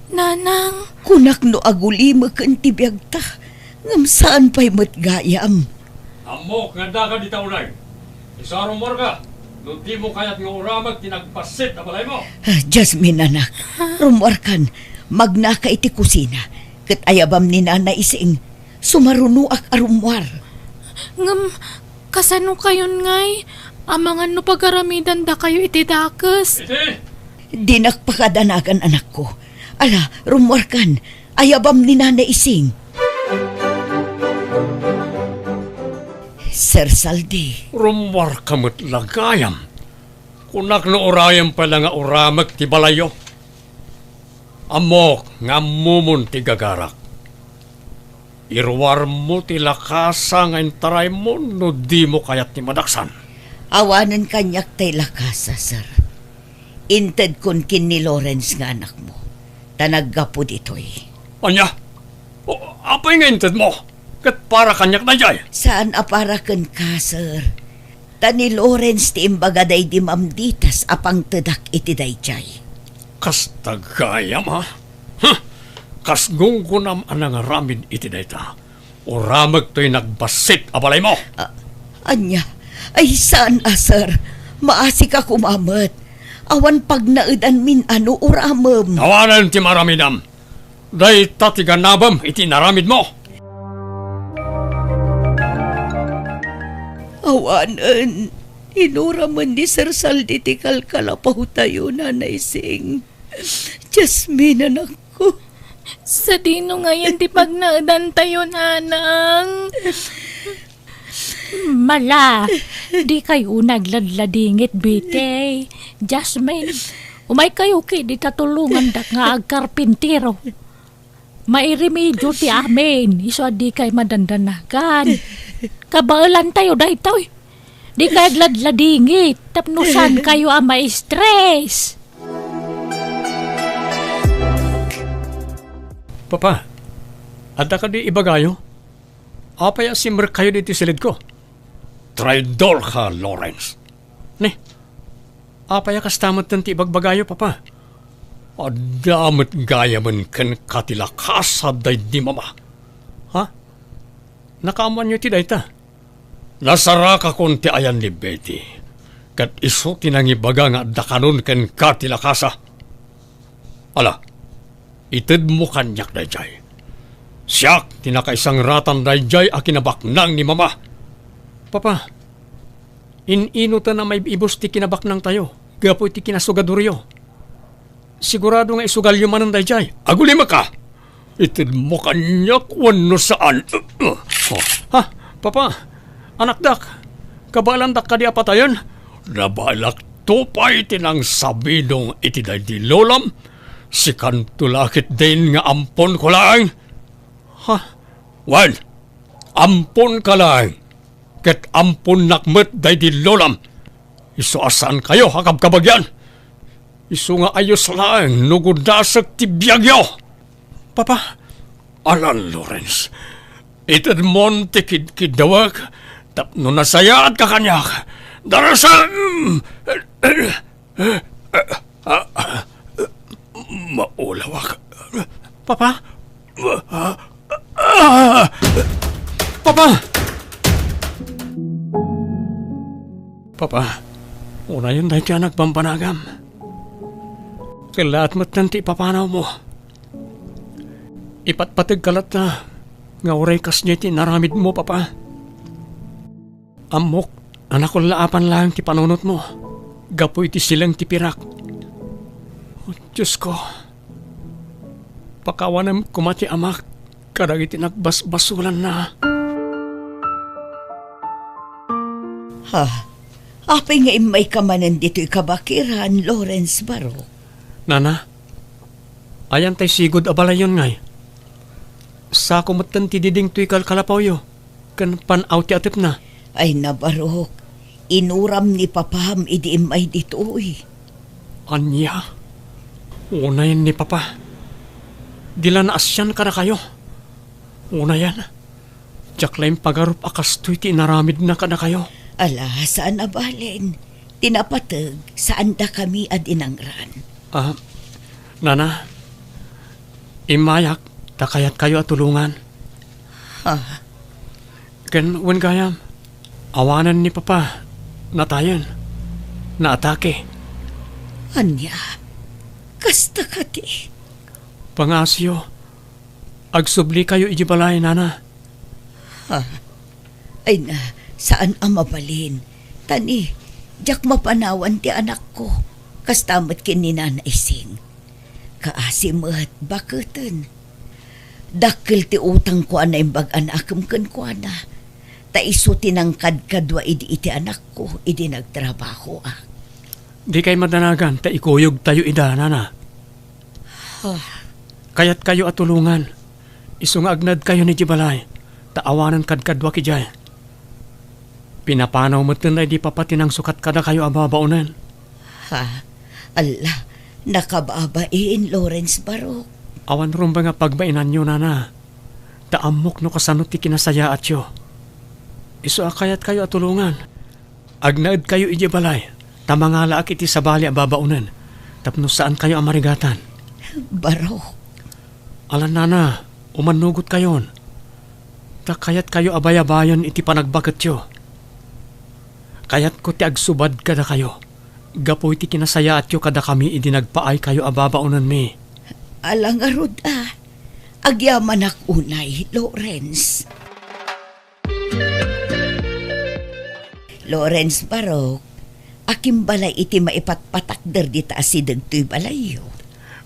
Nanang. Kunak no agulimeken ti biagta, ngem saan pay met gayam. Ammok nga addaka dita unay. Isu a rummuarka, no dimo kayat nga uramag ti nagbassit a balaymo. Ah, Jasmine, anak, rummuarkan, magnaka iti kusina, ket ayabam ni Nana Ising, Sumarunoak a rummuar. Ngem, kasano kayon ngay? Amangan no pagaramidandakayo iti dakes. Iti? Dinak pakadanagan, anakko. Ala, rummuarkan. Ayabam ni Nana Ising. Sir Saldi. Rummuarka met la gayam. Kunak no urayem pay la nga uramek ti balayyo. Ammok nga ammomon ti gagarak. Iruarmo ti lakasa nga intaraymo no dimo kayat ti madaksan. Awanen kaniak tay lakasa, sir. Intedkon ken ni Lawrence nga anakmo, ta naggapu ditoy. Ania? O, apay nga intedmo? Ket para kaniak daydiay? Saan a para kenka, sir. Ta ni Lawrence ti imbaga daydi mamditas a pangtedak iti daydiay. Kasta gayam, a? Huh! Kas gunggonam a nangaramid iti dayta, uramek toy nagbassit a balaymo. A-, ania? Ay, saan a, sir. Maasika koma met. Awan pagnaedanmin a no uramem. Awanen ti maramidam. Dayta ti ganabem iti inaramidmo. Awanen, inuramen ni Sir Saldi ti kalkalapawtayo, Nanay Sing. Jasmine, anakko. Sadino ngayen ti pagnaedantayo, nanang? Mala, dikay unay agladladingit, bitay. Jasmine, umaykayo ketdi ta tulongandak nga agkarpintero. Mairemedio ti amin, isu a dikay madandanagan. Kabaelantayo daytoy. Dikay agladladingit tapno saankayo a ma-stress. Papa, adda kadi ibagayo? Apay a simrekkayo ditoy silidko? Traidorka, Lawrence. Ni, apay a kasta metten ti ibagbagayo, Papa? Adda met gayamen kenka ti lakasa daydi Mama. Ha? Nakaammoanyo ti dayta? Nasarakakon ti ayan ni Betty, ket isu ti nangibaga nga adda kanon kenka ti lakasa. Ala, itedmo kaniak daydiay. Siak ti nakaisangratan daydiay a kinabaknang ni Mama. Papa, in-inoten a maib-ibus ti kinabaknangtayo gapu iti kinasugadoryo. Sigurado nga isugalyo manen daydiay. Agulimekka! Itedmo kaniak wenno saan? Ha? Papa, anakdak, kabaelandak kadi a patayen? Nabaelakto pay ti nangsabidong iti daydi lolam. Sikanto la ketdin nga amponko laeng. Ha? Wen, amponka laeng. Ket amponnak met daydi lolam. Isu a saankayo a kabkabagyan. Isu nga ayos laeng no gudasek ti biagyo. Papa, ala, Lawrence, itedmon ti kidkiddawek tapno nasayaat ka kaniak. Darasem! Maulawak. Papa? Papa! Papa, unayen daytoy a nagbambanagam. Kellaat metten ti ipapanawmo. Ipatpategka latta nga uray kasdiay ti inaramidmo, Papa. Ammok a nakullaapan laeng ti panunotmo gapu iti sileng ti pirak. O Diosko, pakawanem koma ti amak kadagiti nagbasbasolanna. Ha? Apay nga immayka manen ditoy kabakiran, Lawrence Barok? Nana, ayan tay sigud a balayyon ngay. Sako metten ti diding toy kalkalapawyo ken pan-aw ti atepna. Ay, nabarok, inuram ni papam idi immay ditoy. Ania? Unayen ni papa. Di la naasian kadakayo. Unayen, diak la impagarup a kastoy ti inaramidna kadakayo. Ala, saan a balen. Ti napateg, saandakami a dinangran. Ah, nana, immayak ta kayatkayo a tulongan. Ha? Ken wen gayam, awanen ni papa, natayen, naatake. Ania? Kasta kadi? Pangaasiyo, agsublikayo idiay balay, nana. Ha? Ay na, saan a mabalin. Tani, diak mapanawan ti anakko. Kasta met ken ni Nana Ising. Kaasi met, baketen. Dakkel ti utangko a naimbag a naakem kenkuana. Ta isu ti nangkadkadua idi iti anakko, idi nagtrabahoak. Dikay madanagan ta ikuyogtayo ida, Nana. Ah. Kayatkayo a tulongan. Isu nga agnaedkayon idiay balay, ta awanen kadkaduak idiay. Pinapanaw metten daydi papa ti nangsukat kadakayo a babaonen. Ha? Alla, nakababain, Lawrence Barok. Awan rumbeng a pagbainanyo, Nana. Ta ammok no kasano ti kinasayaatyo. Isu a kayatkayo a tulongan. Agnaedkayo idiay balay, ta mangalaak iti sabali a babaonen, tapno saankayo a marigatan. Barok. Alan, Nana, umannugotkayon. Ta kayatkayo a bayabayen iti panagbaketyo. Kayatko ti agsubad kadakayo, gapu iti kinasayaatyo kadakami idi nagpaaykayo a babaonenmi. Ala ngarud a, agyamanak unay, Lawrence. Lawrence Barok, akin balay iti maipatpatakder dita asideg toy balayyo?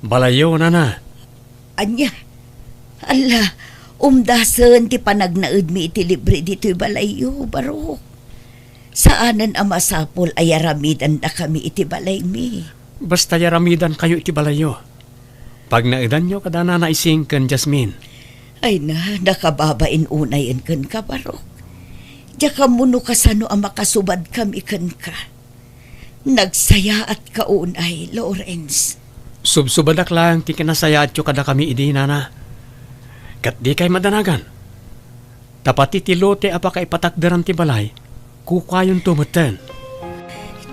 Balayyo, Nana. Ania? Alla, umdasen ti panagnaedmi iti libre ditoy balayyo, Barok. Saanen a masapul a yaramidandakami iti balaymi. Basta yaramidankayo iti balayyo. Pagnaedanyo kada Nana Ising ken Jasmine. Ay na, nakababain unayen kenka, Barok. Diak ammo no kasano a makasubadkami kenka. Nagsayaatka unay, Lawrence. Subsubadak laeng ti kinasayaatyo kadakami idi, Nana. Ket dikay madanagan. Ta pati ti lote a pakaipatakderan ti balay, kukuayonto metten.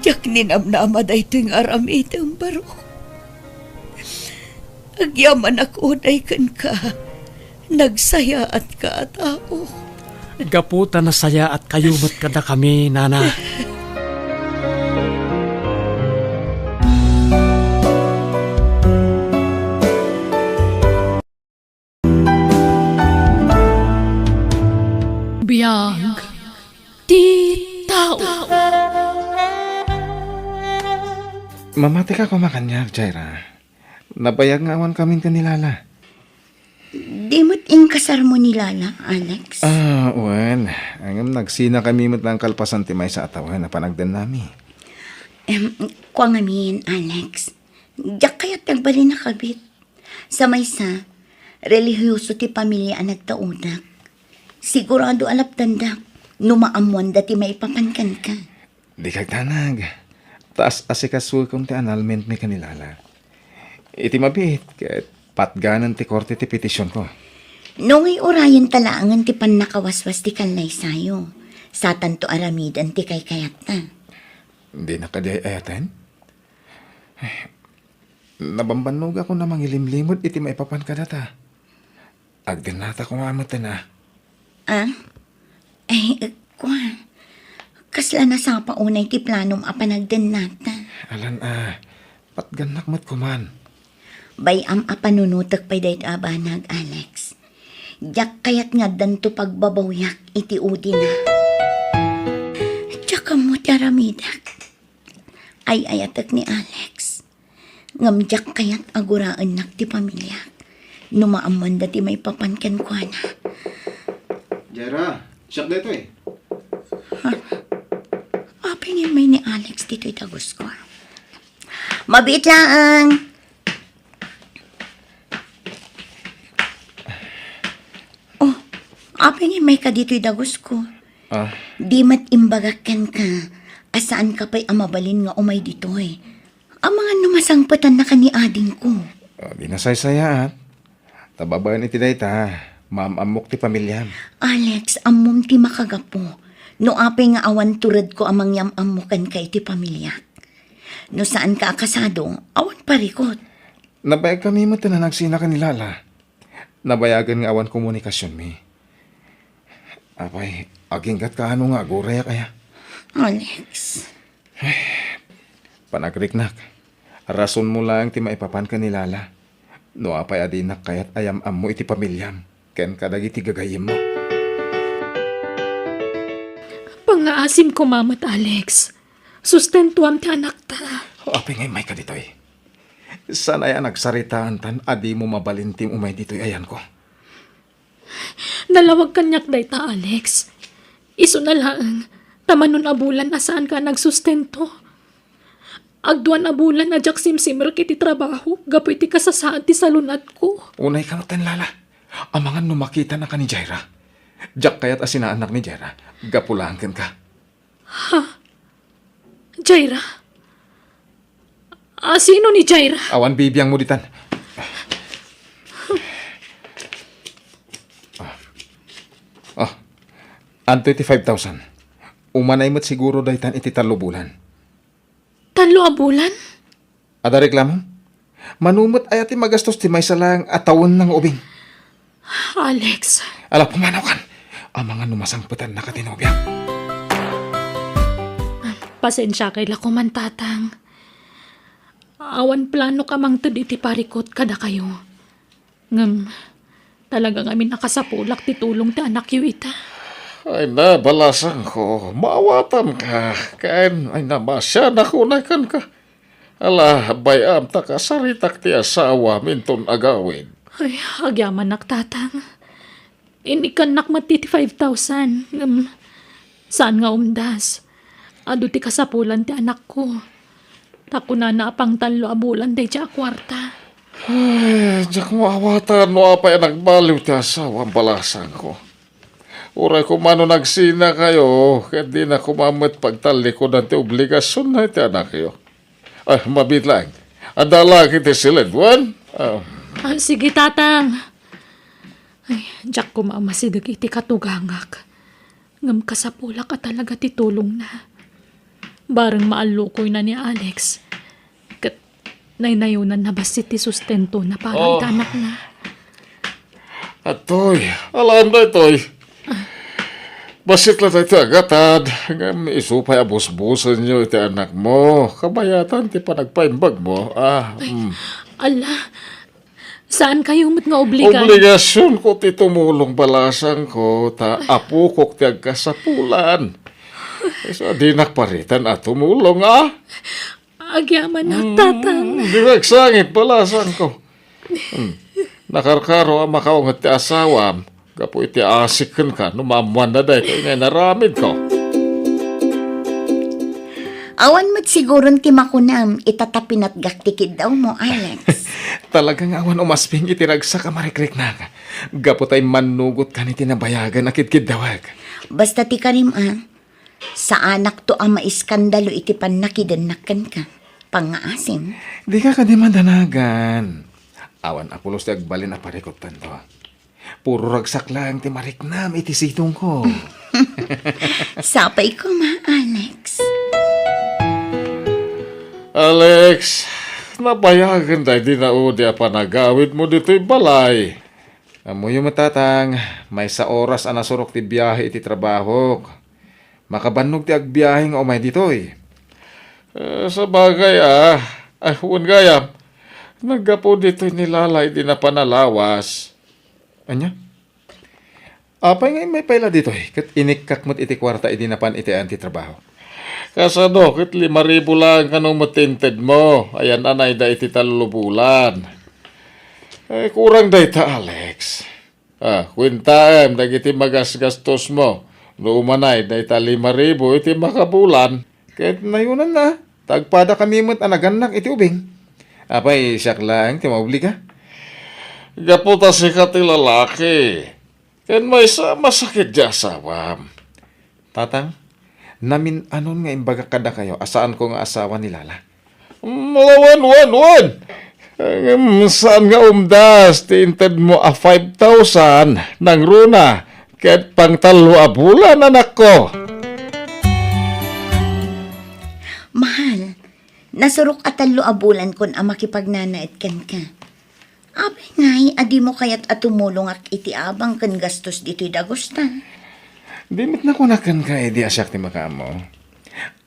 Diak ninamnama daytoy nga aramidem, Barok. Agyamanak unay kenka. Nagsayaatka a tao. Gapu ta nasayaatkayo met kadakami, Nana. Biag ti tao. Mamatika koma kaniak, Jaira. Nabayag nga awan kamin ken ni Lala. Di met inkasarmo ni Lala, Alex? Ah, wen. Ngem nagsinakami met laeng kalpasan ti maysa a tawen a panagdennami. Em, kua ngamin, Alex. Diak kayat ti agbalin a kabit. Sa maysa, relihiyoso ti pamilia a nagtaudak. Sigurado a lapdandak no maammoanda ti maipapan kenka. Dika agdanag. Ta as-asikasuekon ti annulmentmi ken ni Lala. Iti mabiit, ket patganen ti korte ti petisionko. No ngay urayenta laengen ti pannakawaswas ti kallaysayo, satanto aramiden ti kaykayatta. Dina kadi ay-ayaten? Nabambannogakon a mangilimlimud iti maipapan kadata. Agdennata koma metten a. Ah? Ay, kua. Kasla nasapa unay ti planom a panagdennata? Alan a, patgannak met koman. Bay-am a panunotek pay daytoy a banag, Alex. Diak kayat nga addanto pagbabawiak iti udina. Diak ammo ti aramidek. Ay-ayatek ni Alex. Ngem diak kayat a guraennak ti pamiliak no maammoanda ti maipapan kenkuana. Jaira, siak daytoy. Ha? Apay nga immay ni Alex ditoy dagusko? Mabiit laeng. Oh, apay nga immayka ditoy dagusko? Ah. Di met imbagak kenka a saanka pay a mabalin nga umay ditoy. Amangan no masangpetannaka ni adingko. Ah, di nasaysayaat. Ta babaen iti dayta, maam-ammok ti pamiliam. Alex, ammom ti makagapu. No apay nga awan turedko a mangyam-ammo kenka iti pamiliak. No saanka a kasado, awan parikut. Nabayagkami met a nagsina ken ni Lala. Nabayagen nga awan komunikasionmi. Apay, aginggatka ano nga agurayak aya? Alex. Panagriknak, rasonmo laeng ti maipapan ken ni Lala. No apay a dinak kayat a yam-ammo iti pamiliam ken kadagiti gagayyemmo. Naasim koma met, Alex. Sustentuam ti anakta. Apay nga immayka ditoy? Saan aya a nagsaritaan tan a dimo mabalin ti umay ditoy ayanko? Nalawag kaniak dayta, Alex. Isuna laeng, ta manon a bulan a saanka a nagsustento. Agduan a bulan a diak simsimrek iti trabaho gapu iti kasasaad ti salun-atko. Unayka metten, Lala. Amangan no makitanaka ni Jaira. Diak kayat a sinaannak ni Jaira. Gapu laeng kenka. Ha? Jaira? A, sino ni Jaira? Awan bibiangmo ditan. Ah. Ah. Adtoy ti five thousand. Umanay met siguro daytan iti tallo bulan. Tallo a bulan? Adda reklamom? Mano met aya ti magastos ti maysa laeng a tawenna nga ubing? Alex. Ala, pumanaw kan. Amangan no masangpetannaka ti nobiam. Pasensiakay la koman, Tatang. Awan planok a mangted iti parikut kadakayo. Ngem, talaga ngamin a kasapulak ti tulong ti anakyo ita. Ay na, balasangko, maawatanka. Ken, ay na, masianak unay kenka. Ala, bay-am ta kasaritak ti asawam inton agawid. Ay, agyamanak, Tatang. Inikkannak met ti five thousand, ngem saan nga umdas. Adu ti kasapulan ti anakko. Ta kunana a pangtallo a bulan daydiay a kuarta. Ay, diak maawatan no apay a nagbaliw ti asawam, balasangko. Uray koma no nagsinakayo, ket dina koma met pagtallikudan ti obligasionna iti anakyo. Ay, mabiit laeng. Adda la ket ti siled wen? Ah. Ah, sige, Tatang. Ay, diak koma a masideg iti katugangak. Ngem kasapulak a talaga ti tulongna. Bareng maallukoyna ni Alex. Ket naynayonanna bassit ti sustentona para Oh. iti anakna. Atoy, alam daytoy. Bassit la daytoy a gatad, ngem isu pay a busbusenyo iti anakmo, kabayatan ti panagpaimbagmo. Ah, mm. Ala, saankayo met nga obligan? Obligasionko ti tumulong, balasangko, ta apokok ti agkasapulan. Isu a dinak paritan a tumulong, ah. Agyamanak, Mm, Tatang. Di agsangit, balasangko. Hmm. Nakarkaro a makaunget ti asawam gapu iti asik kenka no maammoanna daytoy nga inaramidko. Awan met siguron ti makunam ita ta pinatgak ti kiddawmo, Alex. Talaga nga awan umasping iti ragsak a marikriknak gapu ta immannugot kan iti nabayagan a kidkiddawek. Basta ti karim, a, saanakto a maiskandalo iti pannakidennak kenka. Pangngaasim. Dika kadi madanagan. Awan a pulos ti agbalin a parikuttanto. Puro ragsak laeng ti mariknam iti sidongko. Sapay koma, Alex. Alex, nabayagen daydi naudi a panagawidmo ditoy balay. Ammoyo met, Tatang, maysa oras a nasurok ti biahe iti trabahok. Makabannog ti agbiahe nga umay ditoy. Eh, sabagay, ah. Ay, wen gayam. Naggapu ditoy ni Lala idi napan a lawas. Ania? Apay nga immay pay la ditoy, ket inikkak met iti kuarta idi napan iti ayan ti trabaho? Kasano ket lima ribu laeng kano met ti intedmo, ayan-anayda iti tallo bulan? Eh, kurang dayta, Alex. Ah, kuentaem dagiti magasgastosmo no umanay dayta lima ribu iti makabulan. Ket nayonanna, ta agpadakami met a nagannak iti ubing. Apay, siak laeng ti maobliga? Gapu ta sika ti lalaki, ken maysa a masakit ti asawam. Tatang, namin-anon nga imbagak kadakayo a saanko nga asawa ni Lala. Mm, wen, wen, wen! Ngem saan nga umdas ti intedmo a five thousand nangruna ket pangtallo a bulan, anakko? Mahal, nasurok a tallo a bulankon a makipagnanaed kenka. Apay ngay a dimo kayat a tumulongak iti abang ken gastos ditoy dagusta? Di met nakunak kenka idi a siak ti makaammo.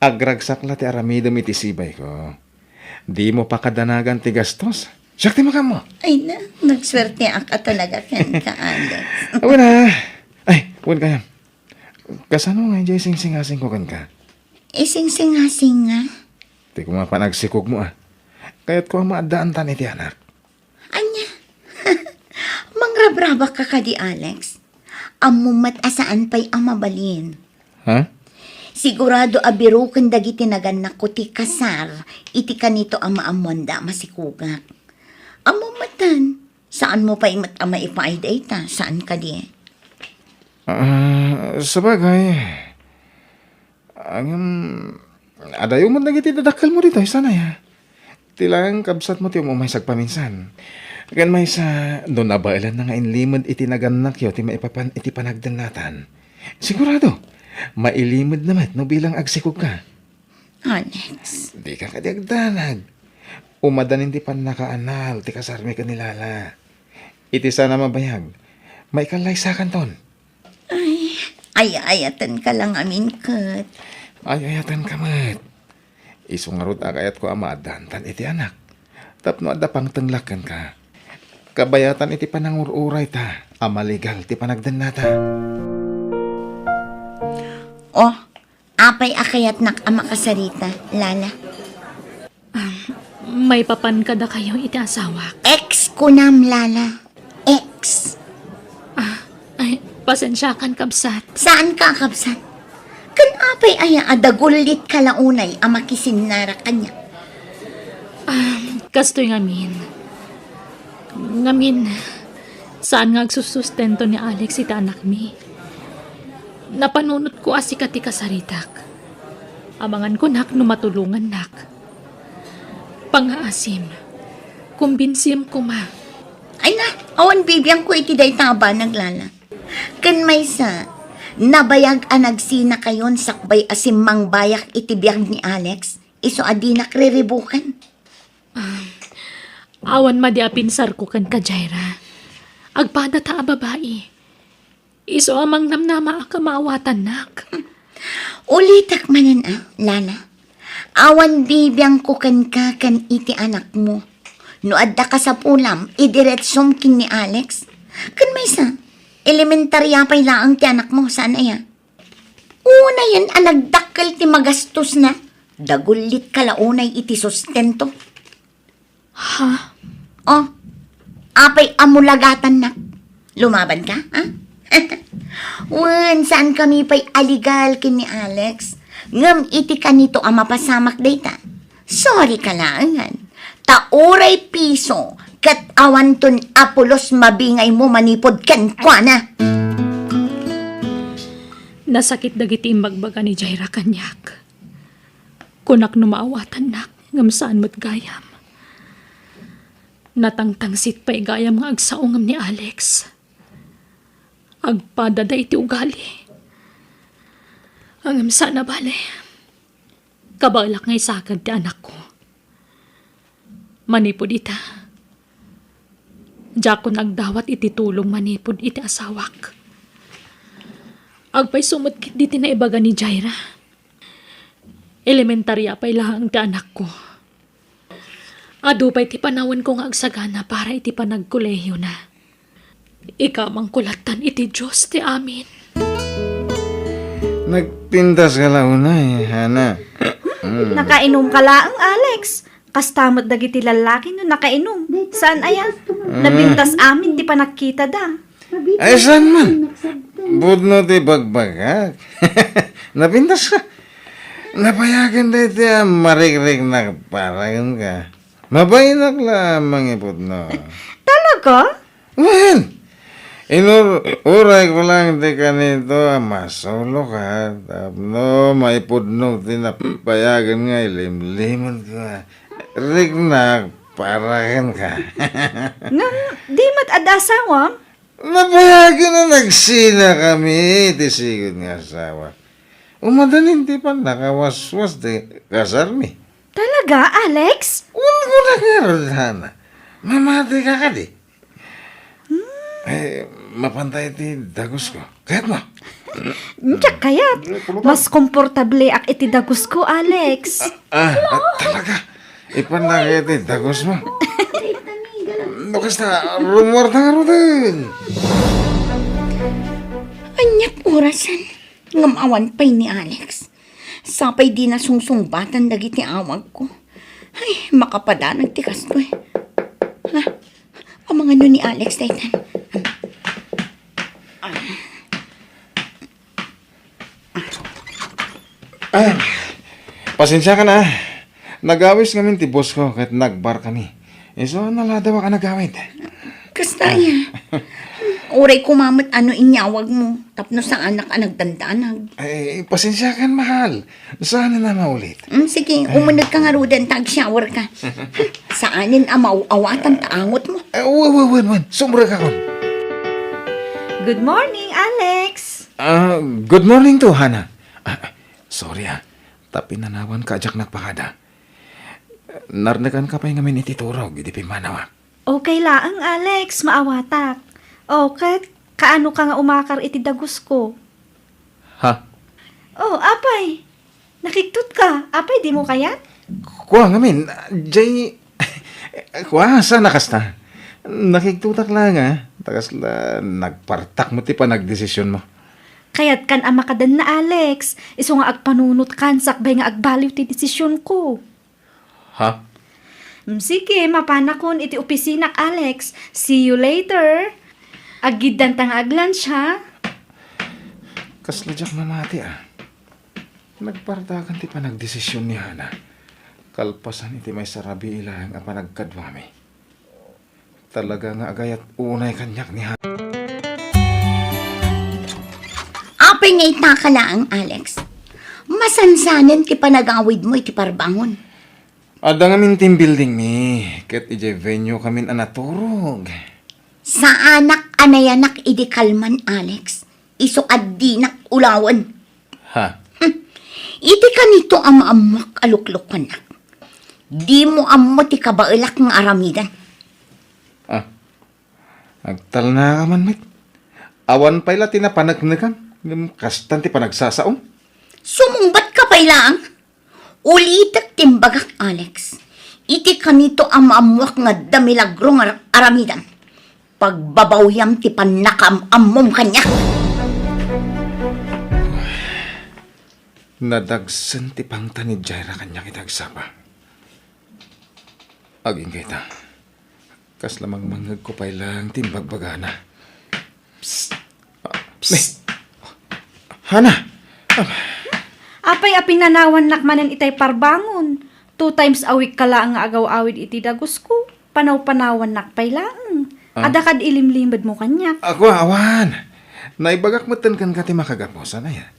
Agragsak la ti aramidem iti sibayko. Dimo pakadanagan ti gastos. Siak ti makaammo. Ay na, nagsuerteak a talaga kenka, Alex. Awan na. Ay, wen kayam. Kasano nga idiay singsingasingko kenka? Isingsingasinga? Ti koma panagsikogmo, a. Kayatko a maaddaantan iti anak. Ania? Mangrabrabak ka kadi, Alex? Ammom met a saan pay a mabalin. Ha? Sigurado a biroken dagiti nagannakko ti kasar iti kanito a maammoanda a masikogak. Ammom metten, saanmo pay met a maipaay dayta, saan kadi? Ah, sabagay. Ngem, adayo met dagiti dadakkelmo ditoy, saan aya? Ti laeng kabsatmo ti um-umay sagpaminsan. Ken maysa, no nabaelanna nga inlimed iti nagannakyo ti maipapan iti panagdennatan, sigurado, mailimedna met no bilang agsikogka. Alex. Dika kadi agdanag. Umadanin ti pannakaanal ti kasarmi ken ni Lala. Iti saan a mabayag, maikallaysakanton. Ay, ay-ayatenka la ngamin ket. Ay-ayatenka met. Isu ngarud a kayatko a maaddaantan iti anak. Tapno adda pangtenglak kenka. Kabayatan iti panangur-urayta a maligal ti panagdennata. Oh, apay a kayatnak a makasarita, Lala? Ah, maipapan kadakayo iti asawak. Ex kunam, Lala. Ex. Ah, ay, pasensiakan, kabsat. Saanka a kabsat? Ken apay aya a dagullitka la unay a makisinnara kaniak? Ah, kastoy ngamin. Ngamin, saan nga agsusustento ni Alex iti anakmi. Napanunotko a sika ti kasaritak. Amangan kunak no matulongannak. Pangngaasim, kumbinsim koma. Ay na, awan bibiangko iti dayta a banag, Lala. Ken maysa, nabayag a nagsinakayon sakbay a simmangbayak iti biag ni Alex, isu a dinak riribukan. Ah, awan madi a pinsarko kenka, Jaira. Agpadata a babai. Isu a mangnamnamaak a maawatannak. Ulitek manen a, Lala. Awan bibiangko kenka ken iti anakmo. No adda kasapulam, idiretsom ken ni Alex. Ken maysa, elementaria pay laeng ti anakmo, saan aya? Unayen a nagdakkel ti magastosna, dagullitka la unay iti sustento. Ha? Oh, apay a mulagatannak? Lumabanka, ha? Wen, saankami pay a legal ken ni Alex. Ngem iti kanito a mapasamak dayta, sorry ka laengen. Ta uray piso, ket awanton a pulos mabingaymo manipud kenkuana. Nasakit dagiti imbagbaga ni Jaira kaniak. Kunak no maawatannak, ngem saan met gayam. Natangtangsit pay gayam nga agsaongem ni Alex. Agpadada iti ugali. Ngem saan a bale. Kabaelak nga isaked ti anakko. Manipud ita, diakon agdawat iti tulong manipud iti asawak. Agpayso met ketdi ti naibaga ni Jaira. Elementaria pay laeng ti anakko. Adu pay ti panawenko nga agsagana para iti panagkolehiyona. Ikamangko lattan iti Dios ti amin. Nagpintas ka la unay, Hana. Mm. Nakainom ka laeng, Alex. Kasta met dagiti lallaki no nakainom. Saan aya? Mm. Nabintas amin ti panagkitada. Ay, saan man? Pudno ti bagbagak. Nabintas ka. Nabayagen daytoy a marikriknak para kenka. Mabainak la a mangipudno. Talaga? Wen, inur-, urayko lang ti kanito a masuloka tapno maipudnok ti napayagen nga ilimlimed nga riknak para kenka. Ngem, di met adda asawam? Napayagen a nagsinakami ti sigud nga asawa. Umadanin ti pannakawaswas ti kasarmi. Talaga, Alex? Wen, kunak ngarud, Hana. Mamati ka kadi? Hmm. Eh, mapantay ti dagusko. Kayatmo? Diak kayat. Mas komportableak iti dagusko, Alex. Ah, ah, talaga. Ipannak iti dagusmo. No kasta, rumuarta ngaruden. Aniak orasen? Ngem awan pay ni Alex. Sapay dina sungsungbatan dagiti awagko. Ay, makapadanag ti kastoy. Ha? Amangano ni Alex daytan? Ah, pasensiakan a. Nagawis ngamin ti boss ko ket nagbar kami. Isu, naladawak a nagawid. Kasta aya. Uray koma met no inyawagmo tapno saanak a nagdandanag. Ay, pasensiakan, mahal. Saan na maulit? Mm, sige, umunegka ngaruden ta ag-shower ka. Saanen a maaw-awatan ta angotmo. Eh, wen, wen, wen, wen. Sumrekakon. Good morning, Alex. Ah, good morning to, Hana. Ah, sorry, ah. Ta pinanawanka a diak nagpakada. Narnekanka pay ngamin iti turog idi pimmanawak. Okay laeng, Alex, maawatak. O, ket kaano ka nga umakar iti dagusko? Ha? O, apay, nakigtot ka. Apay, dimo kayat? Kua ngamin, jay, kua, saan a kasta? Nakigtotak laeng, a. Ta kasla nagpartak met ti panagdesisionmo. Kayatkan a makadenna, Alex. Isu nga agpanunotkan sakbay nga agbaliw ti desisionko. Ha? Mm, sige, mapanakon iti opisinak, Alex. See you later. Aggiddanta nga ag-lunch, ha? Kasla diak mamati, a. Nagpartakan ti panagdesision ni Hana. Kalpasan iti maysa a rabii laeng a panagkaduami. Talaga nga agayat unay kaniak ni Hana. Apay nga itaka laeng, Alex? Masansanen ti panagawidmo iti parbangon. Adda ngamin team building mi, ket idiay venue kamin a naturog. Saanak a nayanak idi kalman, Alex. Isu a dinak ulawen. Ha? Hmm. Iti kanito a maammoak a luklukonnak. Dimo ammo ti kabaelak nga aramiden. Ah, agtalnaka man met. Awan pay la ti napaneknekam, ngem kastan ti panagsasaom. Sumungbatka pay laeng. Ulitek ti imbagak, Alex. Iti kanito a maammoak nga adda milagro nga ar-, aramidem, pagbabawiam ti pannakaam-ammom kaniak. Nadagsen ti pangtan ni Jaira kaniak iti agsapa. Agingga ita. Kasla mangmangngegko pay laeng ti imbagbagana. Psst! Ah, psst! Hana! Ah. Apay a pinanawannak manen itay parbangon? Two times a week ka laeng nga agaw-awid iti dagusko. Panaw-panawannak pay laeng. Ah. Adda kad ilimlimedmo kaniak. Ako, awan. Naibagak metten kenka ti makagapu, saan aya?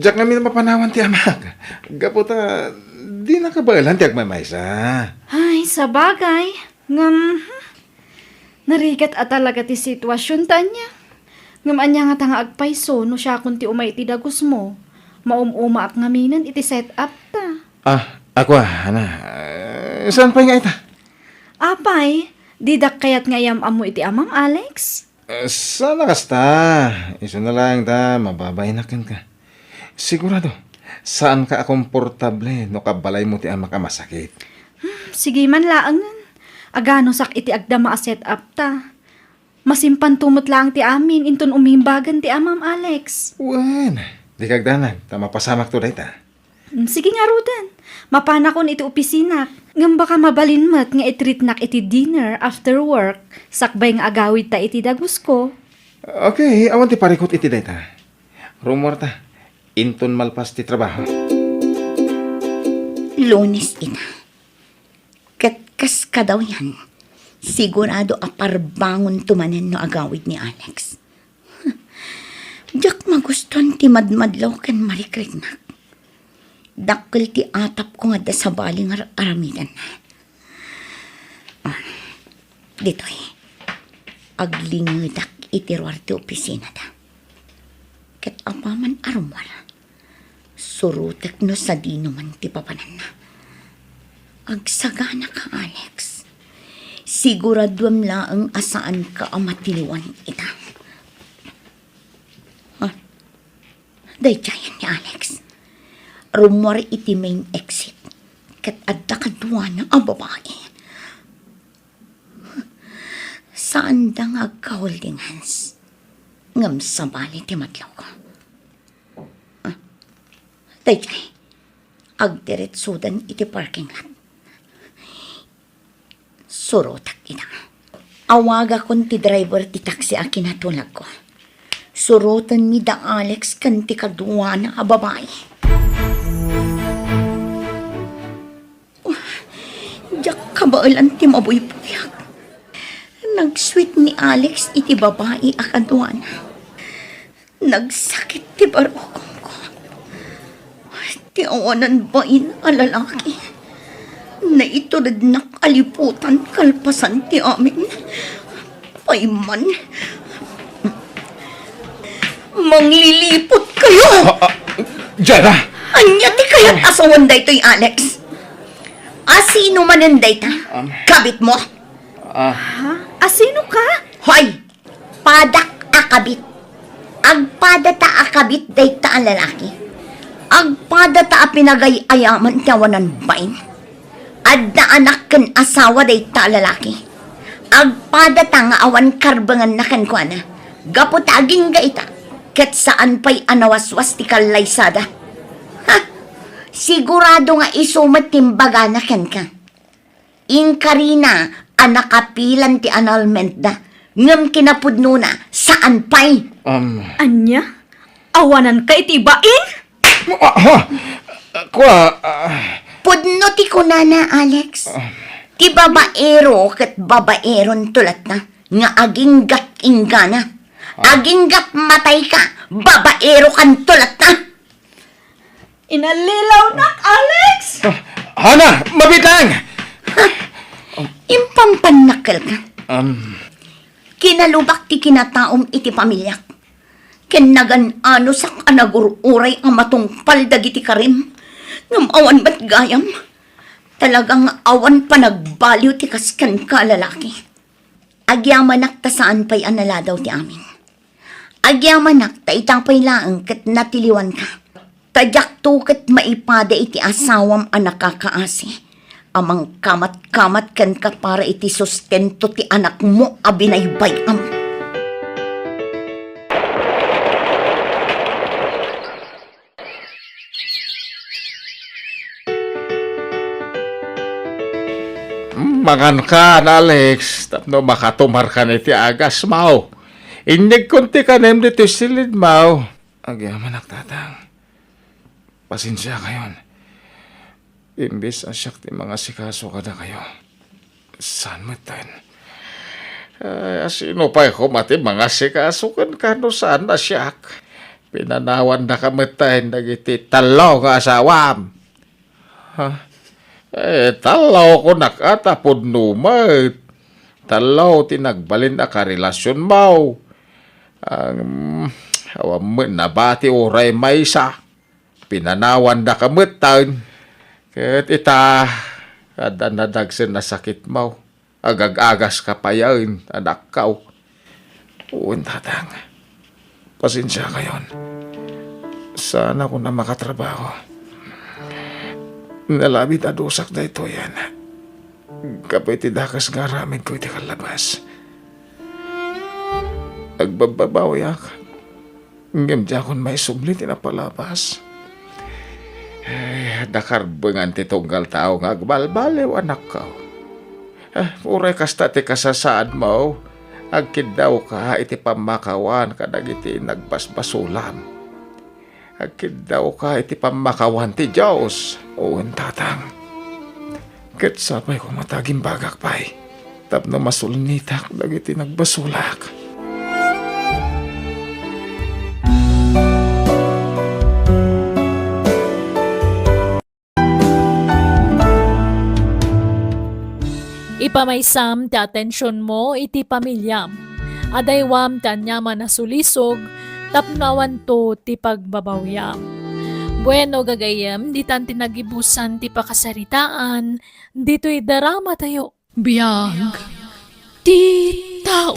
Diak ngamin mapanawan ti amak. Gapu ta, dina kabaelan ti agmaymaysa. Ay, sabagay. Ngem, hmm, narigat a talaga ti situasionta ania. Ngem ania ngata nga agpayso no siakon ti umay iti dagusmo? Maum-umaak ngaminen iti set-up ta. Ah, ako, Hana. Eh, saan pay nga ita? Apay, didak kayat nga iyam-ammo iti amam, Alex? Eh, saan a kasta. Isuna laeng ta mababaenak kenka. Sigurado, saanka a komportable no kabalaymo ti amak a masakit. Hmm, sige man laengen. Aganusak iti agdama a set-up ta. Masimpanto met laeng ti amin inton umimbagan ti amam, Alex. Wen, dika agdanag ta mapasamakto dayta. Mm, sige ngaruden. Mapanakon iti opisinak. Ngem baka mabalin met nga i-treatnak iti dinner after work, sakbay nga agawidta iti dagusko. Okay, awan ti parikut iti dayta. Rummuarta, inton malpas ti trabaho. Lunes ita. Ket kas kadawyan, sigurado a parbangonto manen no agawid ni Alex. Diak magustuan ti madmadlaw ken marikriknak. Dakkel ti atapko nga adda sabali nga ar-, aramidenna. Ah, ditoy, aglingedak iti ruar ti opisinada. Ket apaman a rummuar, surotek no sadino man ti papananna. Agsaganaka, Alex. Siguraduem laeng a saanka a matiliwan ita. Ah, daydiayen ni Alex. Rummuar iti main exit. Ket adda kaduana a babai. Saanda nga agka-holding hands. Ngem sabali ti madlawko. Daytoy, agdiretsodan iti parking lot. Surotak ida. Awagakon ti driver ti taxi a kinatulagko. Surotenmi da Alex ken ti kaduana a babai. Diak kabaelan ti mabuybuyak. Nag-sweet ni Alex iti babai a kaduana. Nagsakit ti barukongko. Ti awanan bain a lalaki. Naiturednak a liputan kalpasan ti amin. Pay man. Manglilipot kayo! Ah, ah, Jana! Ania ti kayat a sawen daytoy, Alex? Asino manen dayta? Um. Kabit mo? Ah. Ha? Asino ka? Hoy! Padak a kabit. Agpadata a kabit dayta a lalaki. Agpadata a pinagay-ayaman ti awanan bain. Adda anak ken asawa dayta a lalaki. Agpadata nga awan karbenganna kenkuana. Gapu ta agingga ita, ket saan pay a nawaswas ti kallaysada. Ha! Sigurado nga isu met ti imbagana kenka. Inkarina a nakapilan ti annulmentda, ngem kinapudnona, saan pay. Um. Ania? Awananka iti bain? Ah, ha? Kua, ah. Pudno ti kunana, Alex. Ah. Ti babaero ket babaeronto latta nga aginggat inggana. Ah. Aginggat matayka, babaerokanto latta. Inallilawnak, Alex! Ah, Hana, mabiit lang! Impampannakkelka. Um. Kinalubak ti kinataom iti pamiliak. Ken nagan-anosak a nagur-uray a matungpal dagiti karim. Ngem awan met gayam. Talaga nga awan panagbaliw ti kas kenka a lalaki. Agyamanak ta saan pay a naladaw ti amin. Agyamanak ta ita pay laeng ket natiliwanka. Ta diakto ket maipada iti asawam a nakakaasi, a mangkamatkamat kenka para iti sustento ti anakmo a binaybay-am. Mangankan, Alex, tapno makatumarkan iti agasmo. Inyegkon ti kanem ditoy silidmo. Agyamanak, Tatang. Pasensiakayon. Imbes a siak ti mangasikaso kadakayo, saan metten. Ay, asino pay koma ti mangasikaso kenka no saan a siak? Pinanawandaka metten dagiti tallo nga asawam. Ha? Eh, tallo kunak a ta pudno met. Tallo ti nagbalin a karelasionmo. Ang, awan met nabati uray maysa. Pinanawandaka metten. Ket ita, adda nadagsen a sakitmo. Agag-agaska payen, anakko. Wen, Tatang. Pasensiakayon. Saanakon a makatrabaho. Nalabit a dusak daytoyen. Gapu iti dakes nga aramidko iti kallabas. Agbabbabawiak. Ngem diakon maisubli ti napalabas. Ay, adda karbengan ti tunggal tao nga agbalbaliw, anakko. Ah, uray kasta ti kasasaadmo, agkiddawka iti pammakawan kadagiti nagbasbasolam. Agkiddawka iti pammakawan ti Dios. Wen, Tatang. Ket sapay koma ta agimbagak pay tapno masulnitak dagiti nagbasolak. Ipamaysam ti atensionmo iti pamiliam. Adaywam ti aniaman a sulisog tapno awanto ti pagbabawiam. Bueno, gagayyem, ditan ti nagibusan ti pakasaritaan ditoy dramatayo. Biag ti tao.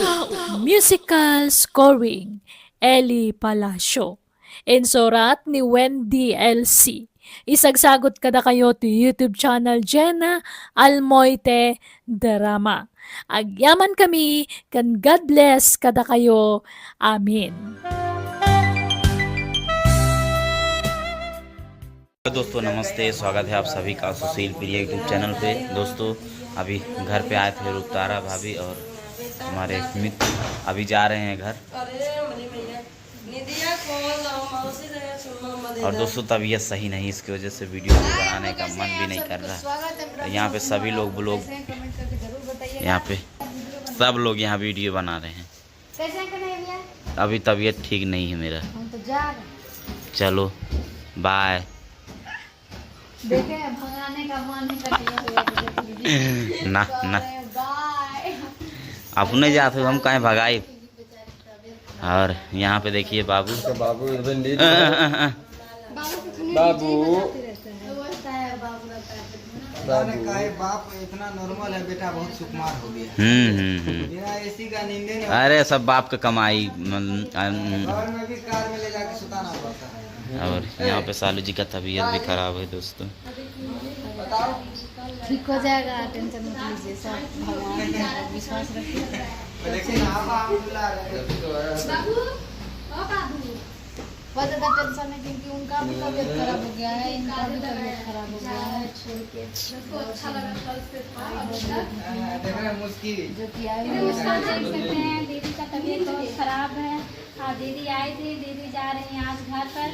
Musical scoring, Eli Palacio. Insurat ni Wendy L C. Isagsagot kadakayo ti YouTube channel Jenna Almoite Drama. Agyamankami ken God bless kadakayo. Amen. दोस्तों नमस्ते, स्वागत है आप सभी का सुशील प्रिय YouTube channel पे। दोस्तों, अभी घर पे आए थे रूपतारा भाभी और हमारे मित्र, अभी जा रहे हैं घर। और दोस्तों, तबीयत सही नहीं, इसकी वजह से वीडियो भी बनाने का मन भी नहीं कर रहा। और यहाँ पे सभी लोग, लोग यहाँ पे सब लोग यहाँ वीडियो बना रहे हैं। कैसे हैं कन्हैया भैया? अभी तबीयत ठीक नहीं है मेरा। हम तो जा रहे हैं। चलो, बाय। देखे, भगाने का मन ही कटिया हुआ है, तो देखो, ना, ना। बाय। अपने जात हो, हम काहे भगाई? और यहाँ पे देखिए बाबू। तो बाबू इधर नहीं अ, अ, अ, अ। बाबू। बाबू। पता नहीं काहे बाप इतना नॉर्मल है, बेटा बहुत सुकुमार हो गया। हम्म, हम्म, हम्म। बिना एसी का नींदे नहीं। अरे, सब बाप का कमाई, मन-, अम, घर में भी कार में ले जाके सुताना पड़ता है। और यहाँ पे सालू जी का तबीयत भी खराब है दोस्तों। ठीक हो जाएगा, टेंशन मत लीजिए, सब भगवान पर विश्वास रखिए। लेकिन आप, आप बुला रहे हैं। बाबू, ओ बाबू। बहुत ज़्यादा टेंशन है क्योंकि उनका भी तबीयत खराब हो गया है, इनका भी तबीयत खराब हो गया है। उसको अच्छा लगा कल से था, अब हाँ, देख रहे हैं मुस्की। जो कि आए हुए हैं। मुस्कान देख सकते हैं, दीदी का तबीयत बहुत खराब है। हाँ, दीदी आई थी, दीदी जा रही हैं आज घर पर।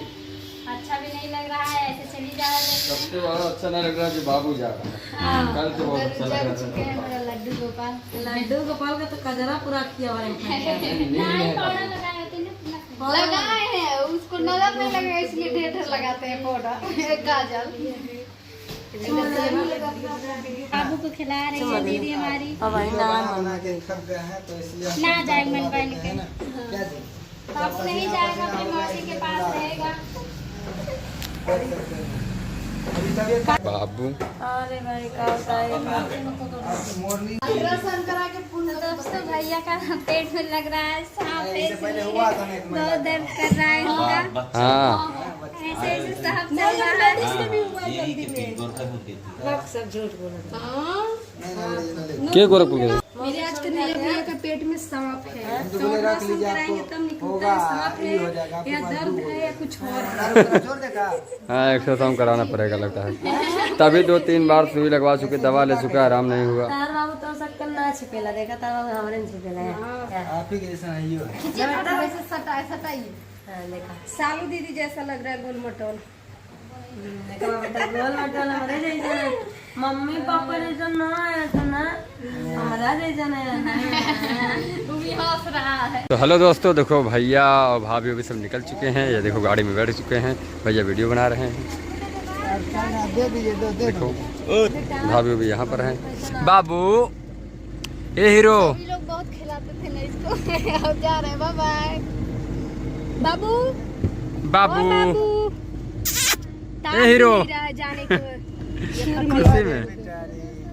अच्छा भी नहीं लग रहा है, ऐसे चली जा रही है। सबसे बड़ा अच्छा नहीं लग रहा जो बाबू जा रहा है। हाँ। कल तो बहुत अच्छा लग रहा था। चुके हैं मेरा लड्डू गोपाल। लड्डू गोपाल का तो कजरा पूरा किया हुआ है। नहीं, नहीं, नहीं, पाउडर लगाए थे ना, पूरा लगाए हैं, उसको नजर नहीं लगे इसलिए ढेर ढेर लगाते हैं पाउडर, काजल। बाबू को खिला रही है दीदी हमारी। अब आई ना बना के थक गए हैं, तो इसलिए ना जाए मन बन के। क्या जी? बाबू नहीं जाएगा, अपनी मौसी के पास रहेगा। बाबू। अरे भाई, का बताए। अल्ट्रासाउंड करा के पूरा तो दोस्तों, भैया का पेट में लग रहा है सांप है, ऐसे पहले इसलिए हुआ था ना एक महीना बहुत दर्द कर रहा है उनका। हाँ। ऐसे ऐसे सांप चल रहा है। हाँ, यही के पेट गोर का होते थे। बक, सब झूठ बोला। हाँ। के गोरखपुर के? मेरे आज कन्हैया भैया का पेट में सांप है। तो अल्ट्रासाउंड कराएंगे तब निकलता है सांप है या दर्द है या कुछ और है। हाँ, अल्ट्रासाउंड कराना पड़ेगा लगता है। तभी दो तीन बार सुई लगवा चुके, दवा ले चुका, आराम नहीं हुआ। तार बाबू तो सक्कन ना छिपेला, देखा तार बाबू हमारे नहीं छिपेला है। आप ही के जैसा नहीं हो। बेटा, वैसे सटाए, सटाइए। हाँ, देखा। सालू दीदी जैसा लग रहा है, गोल मटोल। हम्म, देखा बेटा, गोल मटोल हमारे जैसा है। मम्मी पापा जैसा ना है, ऐसा ना। हमारा जैसा ना है। वो भी हंस रहा है। तो हेलो दोस्तों, देखो भैया और भाभी भी सब निकल चुके हैं। ये देखो गाड़ी में बैठ चुके हैं, भैया वीडियो बना रहे हैं। दे दीजिए, दो, दे देखो दो। भाभी भी यहाँ पर हैं। बाबू, ए हीरो। सभी लोग बहुत खिलाते थे ना इसको। अब जा रहे हैं, बाय बाय। बाबू, बाबू। ओ बाबू। ताप ए हीरो। नहीं रहा है जाने को। खुशी में।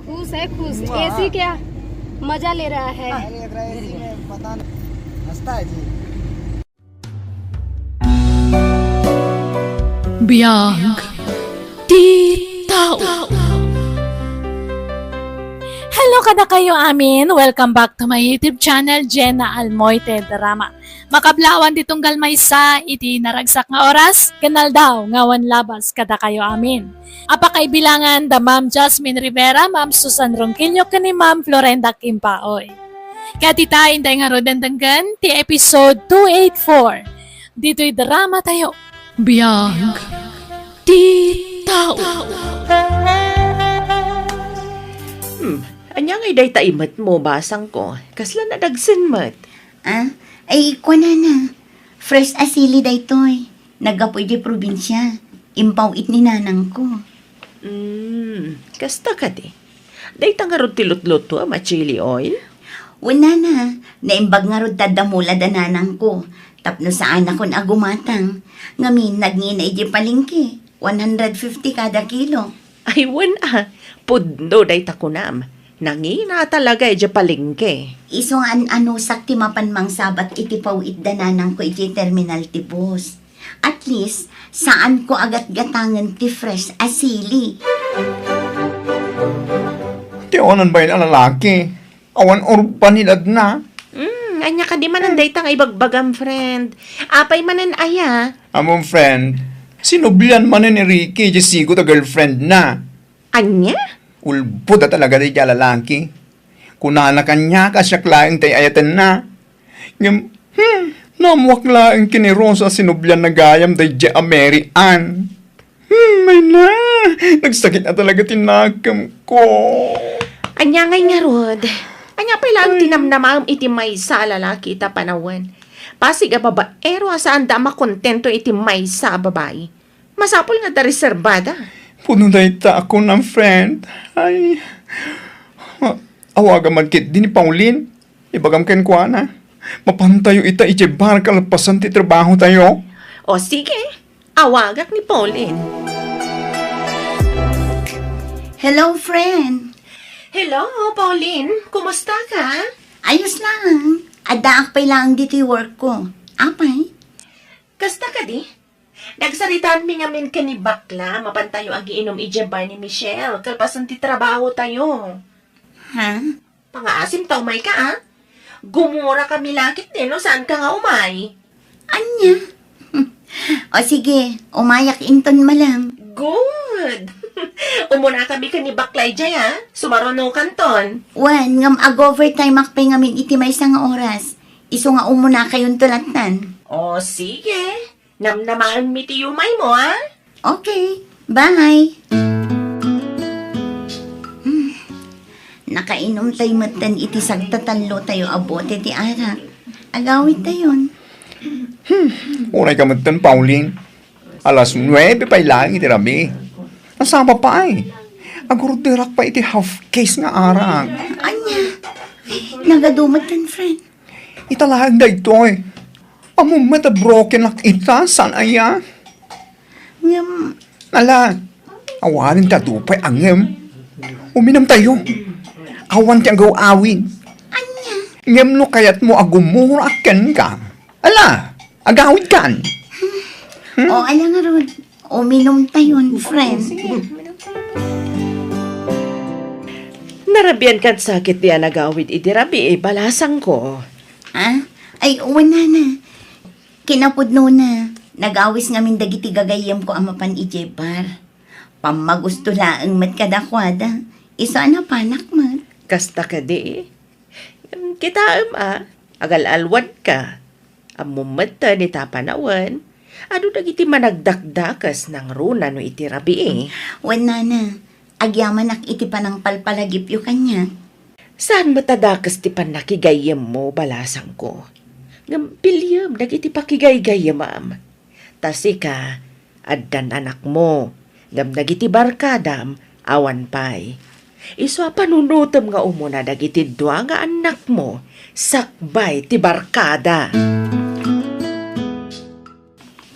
खुश है, खुश। एसी क्या मजा ले रहा है। अरे, एकरा एसी में पता नहीं। हंसता है जी। Biag ti tao. Hello kadakayo amin. Welcome back to my YouTube channel, Jenna Almoite Drama. Makablawan ti tunggal maysa iti naragsak nga oras, ken aldaw nga awan labas kadakayo amin. A pakaibilangan da Ma'am Jasmine Rivera, Ma'am Susan Ronquillo, ken ni Ma'am Florenda Kimpaoy. Ket ita, intay ngaruden denggen ti episode two eight four. Ditoy drama tayo. Biag ti tao. Hmm, ania ngay dayta imet mo, basang ko? Kasla nadagsen met? Ah, ay, kuana na. Fresh a sili daytoy. Naggapu idiay probinsia. Impaw-it ni nanangko. Hmm, kasta kadi. Dayta ngarud ti lutlutuam a chili oil? Wen nana, naimbag ngarud ta adda mula da nanangko, tapno saanakon a gumatang. Ngamin, nagngina idiay palengke, one hundred fifty kada kilo. Ay, wen a, pudno dayta kunam. Nangina talaga idiay palengke. Isu nga an-anusak ti mapan mangsabat iti paw-it da nanangko idiay terminal ti bus. At least, saanko a gatgatangen ti fresh a sili. Ti unon bain a lalaki, awan urban ni ladna. Hmm, ania kadi manen dayta nga ibagbagam, friend? Apay manen aya? Ammom, friend, Sinublian manen ni Ricky, diay sigo ta girlfriend na. Ania? Ulbod a talaga daydiay a lalaki. Kunana kaniak a siak laeng tay ayatenna. Ngem, hmm, naammoak laeng ken ni Rosa a sinublianna gayam daydiay a Mary Ann. Hmm, ay na, nagsakit a talaga ti nakemko. Ania ngay ngarud? Ania pay laeng ti Ay. namnamaem iti maysa a lalaki ita panawen? Pasig a babaero a saanda a makontento iti maysa a babai. Masapul nga adda reserbada. Puno dayta a kunam, friend. Ay. A-, awagam man ketdi ni Pauline. Ibagam kenkuana. Mapantayo ita idiay bar kalpasan ti trabahotayo. O sige, awagak ni Pauline. Hello, friend. Hello, Pauline. Kumusta ka? Ayos lang. Addaak pay laeng ditoy work ko. Apay? Kasta kadi? Nagsaritaanmi ngamin ken ni Bakla, mapantayo agiinum idiay bar ni Michelle, kalpasan ti trabahotayo. Ha? Pangaasim ta umayka, a? Gumurakami la ketdi no saanka nga umay. Ania? O sige, umayak inton malem. Good! Umunakami ken ni Bakla idiay, a? Sumarunokanton. Wen, ngem ag-overtimeak pay ngamin iti maysa nga oras. Isu nga umunakayonto lattan. O, sige. Namnamaenmi ti yumaymo, a? Okay. Bye. Hmm. Nakainumtay metten iti sagtatallotayo a bote ti arak. Agawidtayon. Hmm. Unayka metten, Pauline. Alas nuebe pay laeng iti rabii. Nasapa pay. Agorderak pay iti half case nga arak. Ania? Nagadu metten, friend. Ita laeng daytoy. Ammom met a brokenak ita, saan aya? Ngem, ala, awanen ta dupay a ngem. Uminumtayo. Awan ti agaw-awid. Ania? Ngem no kayatmo a gumurak kenka, ala, agawidkan. Hmm? O, ala ngarud. Uminumtayon, friend. Narabian ket sakit ti a nagawid iti rabii, balasangko. Ah? Ay, wen nana. Kinapudnona, nagawis ngamin dagiti gagayyemko a mapan idiay bar. Pammagusto laeng met kadakuada. Isu a napanak met. Kasta kadi? Kitaem a, agal-alwadka. Ammom metten ita panawen, adu dagiti managdakdakes nangruna no iti rabii. Wen nana, agyamanak iti panangpalpalagipyo kaniak. Saan met a dakes ti pannakigayyemmo, balasangko. Ngem biliem dagiti pakigaygayyemam. Ta sika, addan anakmo, ngem dagiti barkadam, awan pay. Isu a panunotem nga umuna dagiti dua nga annakmo sakbay ti barkada.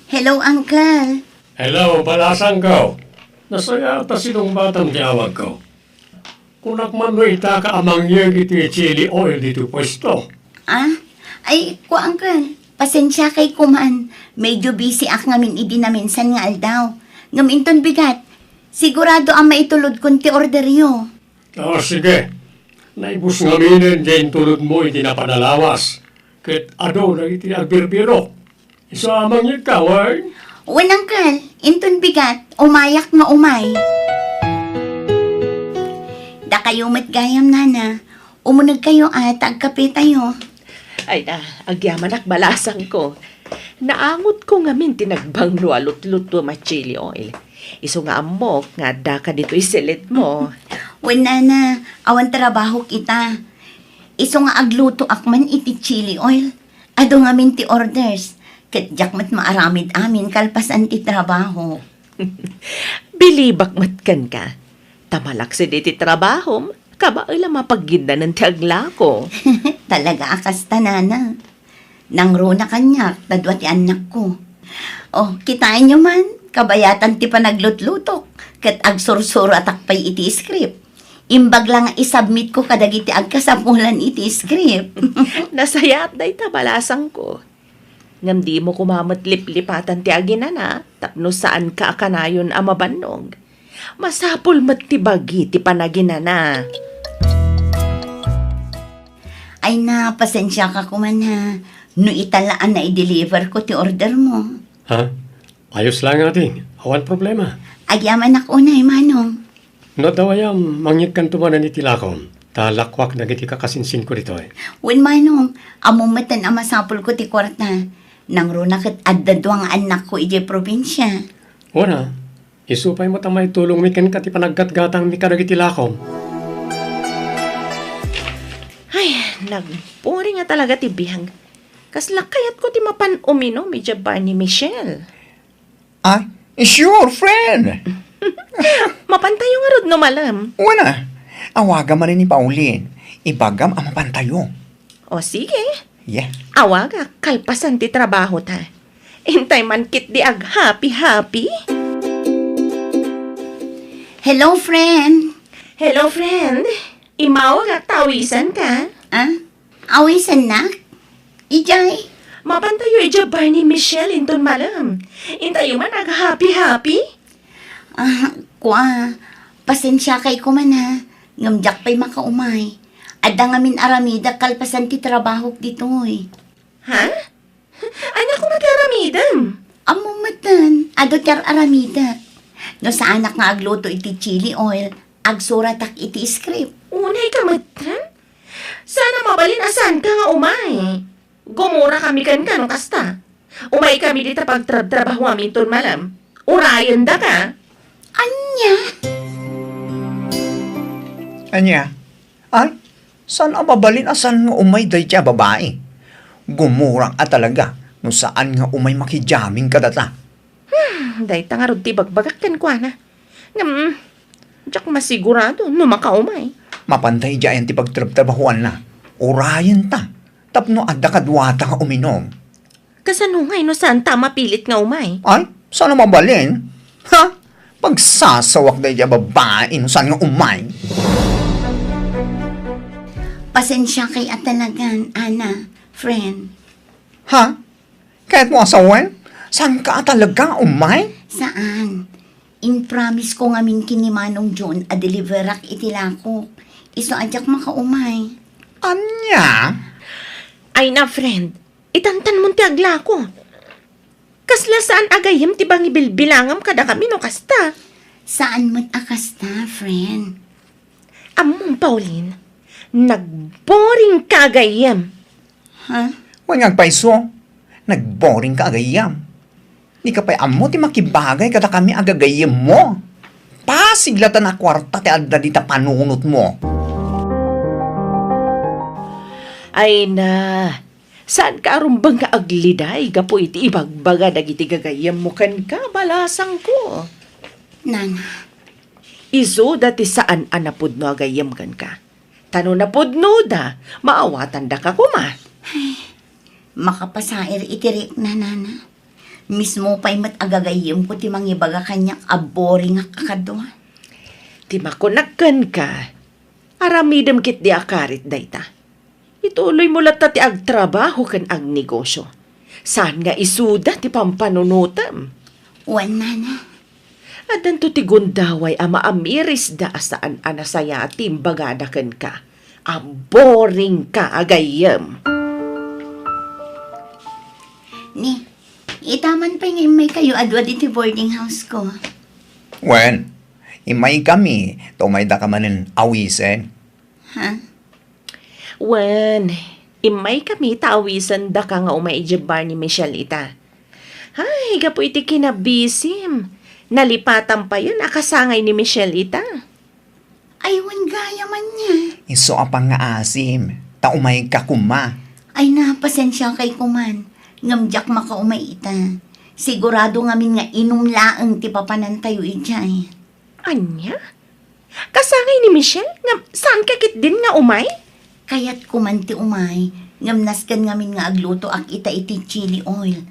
Hello, Uncle. Hello, balasangko. Nasayaat a sinungbatam ti awagko. Kunak man no ita ka a mangyeg iti chili oil ditoy puesto. Ah? Ay, kua, Uncle. Pasensiakay koman. Medyo busy ak ngamin idi naminsan nga aldaw. Ngem inton bigat, sigurado a maitulodkon ti orderyo. Ah, sige. Naibus ngaminen ti intulodmo idi napan a lawas. Ket adu dagiti agbirbirok. Isu a mangyegka, wen? Wen, Uncle. Inton bigat, umayak nga umay. Dakayo met gayam, Nana. Umunegkayo a ta agkapetayo. Ay na, agyamanak, balasangko. Naangotko ngamin ti nagbanglo a lutlutuem a chili oil. Isu nga ammok nga addaka ditoy silitmo. Wen, Nana, awan trabahok ita. Isu nga aglutoak man iti chili oil. Adu ngamin ti orders, ket diak met maaramid amin kalpasan ti trabaho. Bilibak met kenka. Ta malaksid iti trabahom, kabael a mapagiddanen ti aglako. Talaga a kasta, Nana. Nangruna kaniak ta dua ti annakko. Oh, kitaenyo man, kabayatan ti panaglutlutok, ket agsursuratak pay iti script. Imbag la nga isubmitko kadagiti agkasapulan iti script. Nasayaat dayta, balasangko. Ngem dimo koma met liplipatan ti aginana tapno saanka a kanayon a mabannog. Masapul met ti bagi ti panaginana. Ay na, pasensiaka koman ha. No ita la a naideliverko ti ordermo. Ha? Ayos lang, ading. Awan problema. Agyamanak unay, Manong. No adda gayam, mangyegkanto manen iti lakom, ta lakuak dagiti kakasinsinko ditoy. Wen, Manong, ammom metten a masapulko ti kuarta. Nangruna ket adda dua nga annakko idiay probinsia. Wen a, isu pay met a maitulongmi kenka ti panaggatgatangmi kadagiti lakom. Ay, nagboring a talaga ti biag. Kasla kayatko ti mapan uminom idiay bar ni Michelle. Ah, sure, friend. Mapantayo ngarud no malem. Wen a, awagam manen ni Pauline. Ibagam a mapantayo. O sige. Yeah. Awagak, kalpasan ti trabahota. Intay man ketdi ag-happy-happy. Hello, friend. Hello, friend. Immawagak ta awisanka. Ah? Awisannak? Idiay? Mapantayo idiay bar ni Michelle inton malem. Intayo man ag-happy-happy. Ah, kua, pasensiakay koman a, ngem diak pay makaumay. Adda ngamin aramidek kalpasan ti trabahok ditoy. Ha? Ania koma ti aramidem? Ammom metten, adu ti ar-aramidek. No saanak nga agluto iti chili oil, agsuratak iti script. Unay ka metten? Saan a mabalin a saanka nga umay. Gumurakami kenka no kasta. Umaykami dita pagtrabtrabahoam inton malem. Urayendaka. Ania? Ania? Ay, saan a mabalin a saan nga umay dayta a babai? Gumurak a talaga no saan nga umay makijamming kadata. Hmm, dayta ngarud ti ibagbagak kenkuana. Ngem, diak masigurado no makaumay. Mapantay diayen ti pagtrabtrabahoanna. Urayenta tapno adda kaduata nga uminom. Kasano ngay no saanta a mapilit nga umay? Ay, saan a mabalin? Ha? Pagsasawak dayta a babai no saan nga umay. Pasensiakay a talagan, Ana, friend. Ha? Kayatmo a sawen? Saanka a talaga umay? Saan? In-promise ko ngamin ken ni Manong John a deliverak iti lakok. Isu a diak makaumay. Ania? Ay na, friend. Itantanmon ti aglako. Kasla saan a gayyem ti pangibilbilangam kadakami no kasta? Saan met a kasta, friend. Ammom, Pauline, nagboringka a gayyem. Ha? Wen nga agpayso, nagboringka a gayyem. Dika pay ammo ti makibagay kadakami a gagayyemmo. Pasig latta a kuarta ti adda dita panunotmo. Ay na, saanka a rumbeng nga agliday gapu iti ibagbaga dagiti gagayyemmo kenka, balasangko. Nana. Isuda ti saan a napudno a gayyem kenka. Ta no napudnoda, maawatandaka koma. Ay, makapasair iti rikna, Nana. Mismo pay met a gagayyemko ti mangibaga kaniak a boringak a kadua. Ti makunak kenka, aramidem ketdi a karit dayta. Ituloymo latta ti agtrabaho ken agnegosio. Saan nga isuda ti pampanunotem. Wen, Nana. Addanto ti gundaway a maamirisda a saan a nasayaat ti imbagada kenka a boringka a gayyem. Ni, ita man pay nga immaykayo a dua ditoy boarding house ko. Wen, immaykami, ta umaydaka manen awisen. Ha? Wen, immaykami ta awisendaka nga umay idiay bar ni Michelle ita. Ay, gapu iti kinabisim, nalipatam payen a kasangay ni Michelle ita. Ay, wen gayam ania. Isu a pangngaasim, ta umayka koma. Ay na, pasensiakay koman, ngem diak makaumay ita. Sigurado ngamin nga inum laeng ti papanantayo idiay. Ania? Kasangay ni Michelle nga saanka ketdin nga umay? Kayatko man ti umay, ngem nasken ngamin nga aglutoak ita iti chili oil.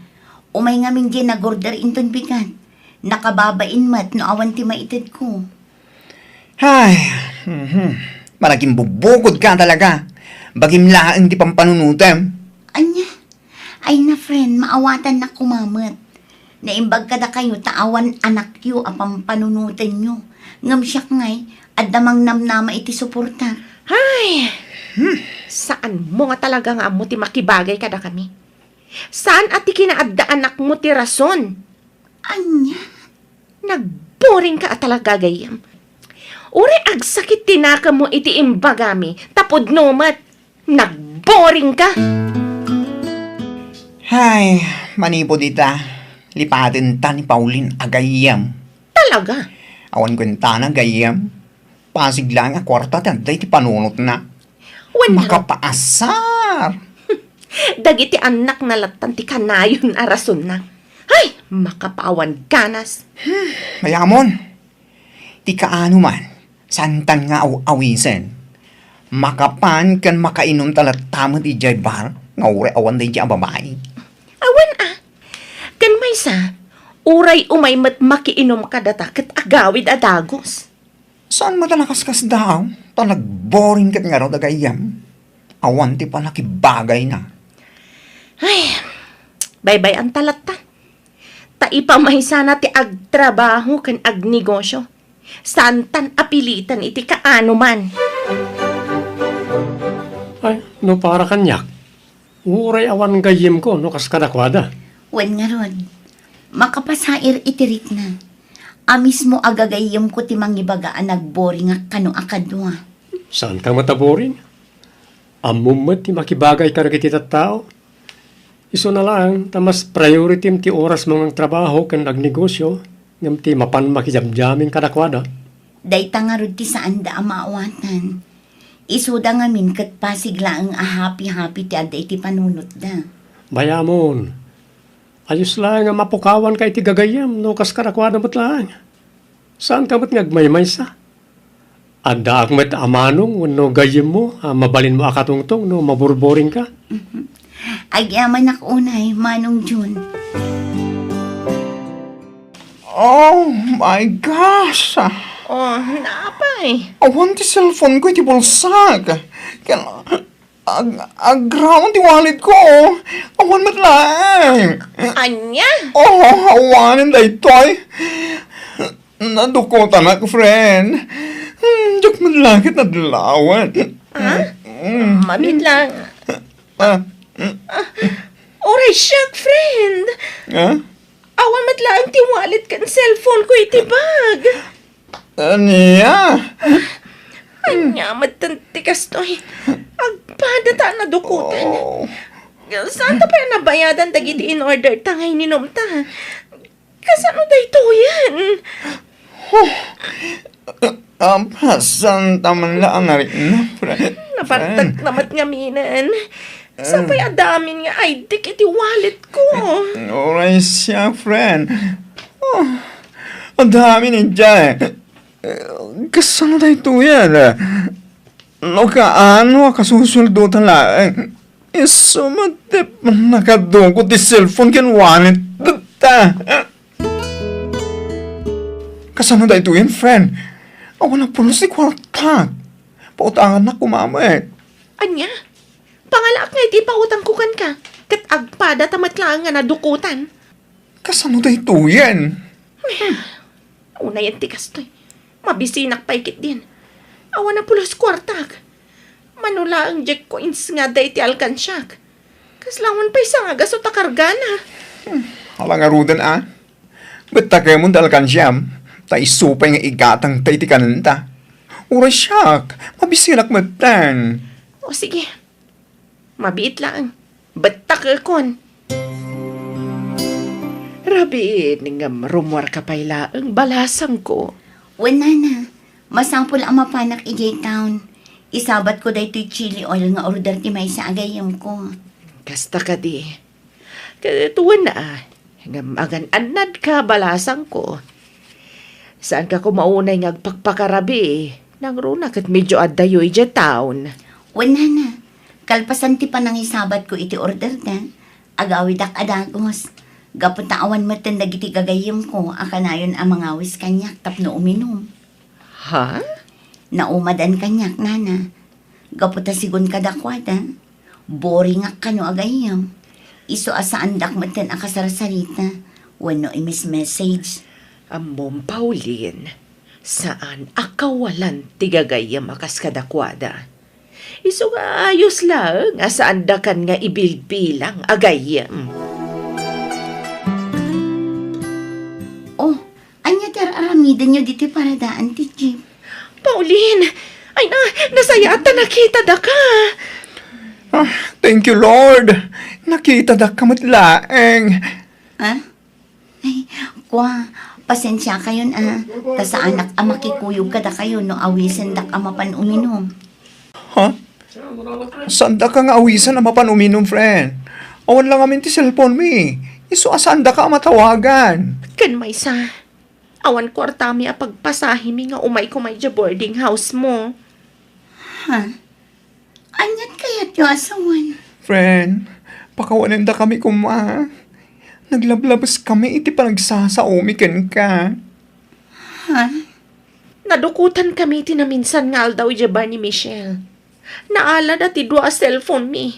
Umay ngamin diay nag-order inton bigat. Nakababain met no awan ti maitedko. Ay, mhm. Managimbubukod ka talaga. Bagim laeng ti pampanunotem. Ania? Ay na, friend, maawatannak koma met. Naimbag kadakayo ta awan anakyo a pampanunotenyo. Ngem siak ngay, adda mangnamnama iti suportak. Ay! Hmm. Saanmo nga talaga nga ammo ti makibagay kadakami. Saan a ti kinaaddaanakmo ti rason. Ania? Nagboringka a talaga, gayyem. Uray agsakit ti nakemmo iti imbagami, ta pudno met. Nagboringka! Hay, manipud ita, lipatenta ni Pauline a gayyem. Talaga? Awan kuentana, gayyem. Pasig laeng a kuarta ti adda iti panunotna. Wen, makapaasar. Dagiti annakna lattan ti kanayon a rasonna. Ay, makapaawan ganas. Hmm, mayamon. Ti kaano man, saantan nga aw-awisen. Makapan ken makainumta latta met idiay bar nga uray awan daydiay a babai. Awan a. Ken maysa, uray umay met makiinumka data ket agawid a dagus. Saan met a nakaskasdaaw, ta nagboring ket ngarud a gayyem. Awan ti pannakibagayna. Ay, baybay-anta latta. Ta ipamaysana ti agtrabaho ken agnegosio. Saantan a pilitan iti kaano man. Ay, no para kaniak, uray awan gayyemko no kas kadakuada. Wen ngarud, makapasair iti rikna. A mismo a gagayyemko ti mangibaga a nagboringak kano a kadua. Saanka met a boring? Ammom met ti makibagay kadagiti tattao. Isuna laeng ta mas prioritim ti orasmo nga agtrabaho ken agnegosio ngem ti mapan makijamjamin kadakuada. Dayta ngarud ti saanda a maawatan. Isuda ngamin ket pasig laeng a happy-happy ti adda iti panunotda. Bayamon, ayos laeng a mapukawanka iti gagayyem no kas kadakuada met laeng. Saanka met nga agmaymaysa? Addaak met a manong wenno gayyemmo a mabalinmo a katungtong no maburboringka? Mhm. Agyamanak unay, Manong Jun. Oh my gosh! Oh, naapay? Awan ti cellphone ko iti bulsak. Ken ag-, agraon ti wallet ko. Awan met laeng. Ania? Oh, awanen daytoy. Nadukutanak, friend. Hmm, diak met laeng ket nadlawen. Ha? Hmm. Mabiit lang. Ah. Ah, uray siak, friend. Ha? Awan met laeng ti wallet ken cellphone ko iti bag. Ania? Ania met ti kastoy? Agpada ta nadukoten. Oh. Saanta pay a nabayadan dagiti in-order ta nga ininumta? Kasano daytoyen? Huh. Apasan ta man la ang arik na, friend. Napartak na met ngaminen. Sapay a damin nga I D iti wallet ko. Uray siak, friend. Oh, adamin idiay. Kasano daytoyen? No kaano a kasusueldo ta laeng, isu met ti pannakadukot ti cellphone ken wallet ta. Kasano daytoyen, friend? Awan a pulos ti kuartak. Pautangannak koma met. Ania? Pangalaak nga iti pautangko kenka, ket agpada ta met laeng nga nadukotan. Kasano daytoyen? Unayen ti kastoy. Mabisinak pay ketdin. Awan a pulos kuartak. Mano laeng diak ko insngada iti alkansiak. Kasla awan pay sangagasut a kargana. Hmm, ala ngaruden a. Bettakemon ti alkansiam, ta isu pay nga igatangta iti kanenta. Uray siak, mabisinak metten. O sige, mabiit laeng. Bettakekon. Rabiin, ngem rummuarka pay laeng, balasangko. Wen, nana, masapul a mapanak idiay town. Isabatko daytoy chili oil nga order ti maysa a gayyemko. Kasta kadi. Ket wen a, ngem agan-annadka, balasangko. Saanka koma unay nga agpakpakarabii, nangruna ket medio addayo idiay town. Wen, nana, kalpasan ti panangisabatko iti orderda, agawidak a dagus. Gapu ta awan metten dagiti gagayyemko a kanayon a mangawis kaniak tapno uminum. Ha? Naumadan kaniak, nana. Gapu ta sigun kadakuada, boringak kano a gayyem. Isu a saandak metten a kasarsarita wenno imis-message. Ammom, Pauline, saan a kawalan ti gagayyem a kas kadakuada. Isu nga ayos laeng a saandakan nga ibilbilang a gayyem. Midenyo ditoy paradaan ti jeep. Pauline! Ay na, nasayaat ta nakitadaka. Ah, thank you, Lord. Nakitadakka met laeng. Ah? Ay, kua, pasensiakayon, ah. Ta saanak a makikuyog kadakayo no awisendak a mapan uminum. Ha? Saandaka nga awisen a mapan uminum, friend? Awan la ngamin ti cellphone mi. Isu a saandaka a matawagan. Ken maysa, awan kuartami a pagpasahemi nga umayko idiay boarding house mo. Ha? Aniat kayatyo a sawen? Friend, pakawanendakami koma. Naglablabeskami iti panagsasaomi kenka. Ha? Nadukutankami iti naminsan nga aldaw idiay bar ni Michelle. Naalada ti dua a cellphone mi.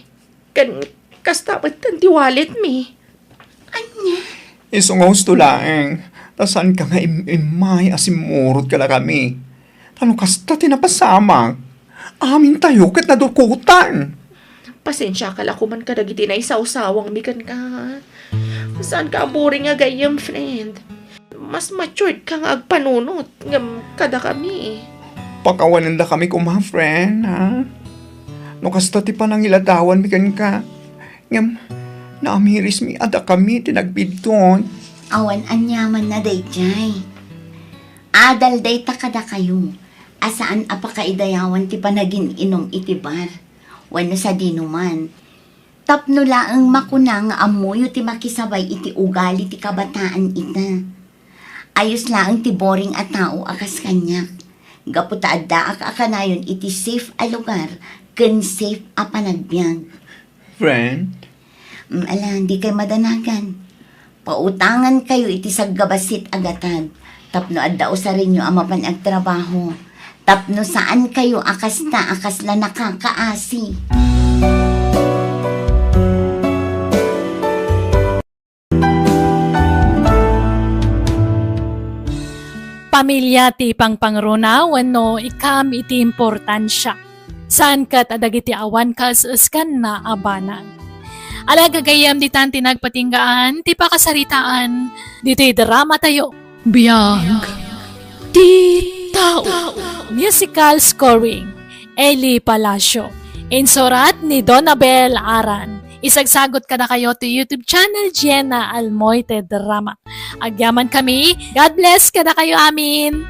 Ken kasta met ti wallet mi. Ania? Isu nga husto laeng, ta saanka nga im-, immay a simmurot kadakami. Ta no kasta ti napasamak, amintayo ket nadukutan. Pasensiaka la koman kadagiti naisawsawangmi kenka. Saanka a boring a gayyem, friend. Mas matured ka nga agpanunot ngem kadakami. Pakawanendakami koma, friend, ha? No kasta ti panangiladawanmi kenka, ngem naamirismi a dakami ti nagbiddut. Awan aniamanna daydiay. Adal dayta kadakayo a saan a pakaidayawan ti panagin-inum iti bar wenno sadinoman. Tapno laeng makuna nga ammoyo ti makisabay iti ugali ti kabataan ita. Ayos laeng ti boring a tao a kas kaniak, gapu ta addaak a kanayon iti safe a lugar ken safe a panagbiag. Friend? Mm, ala, dikay madanagan. Pautangankayo iti saggabassit a gatad tapno adda usarenyo a mapan agtrabaho, tapno saankayo a kasta a kasla nakakaasi. Pamilia ti pangpangruna wenno ikam iti importansia. Saan ket a dagiti awan kaes-eskanna a banag. Ala, gagayyem, ditan ti nagpatinggaan ti pakasaritaan ditoy dramatayo. Biag ti tao. Musical scoring, Eli Palacio. Insurat ni Donabel Aran. Isagsagot kadakayo ti YouTube channel Jenna Almoite Drama. Agyaman kami. God bless kadakayo amin.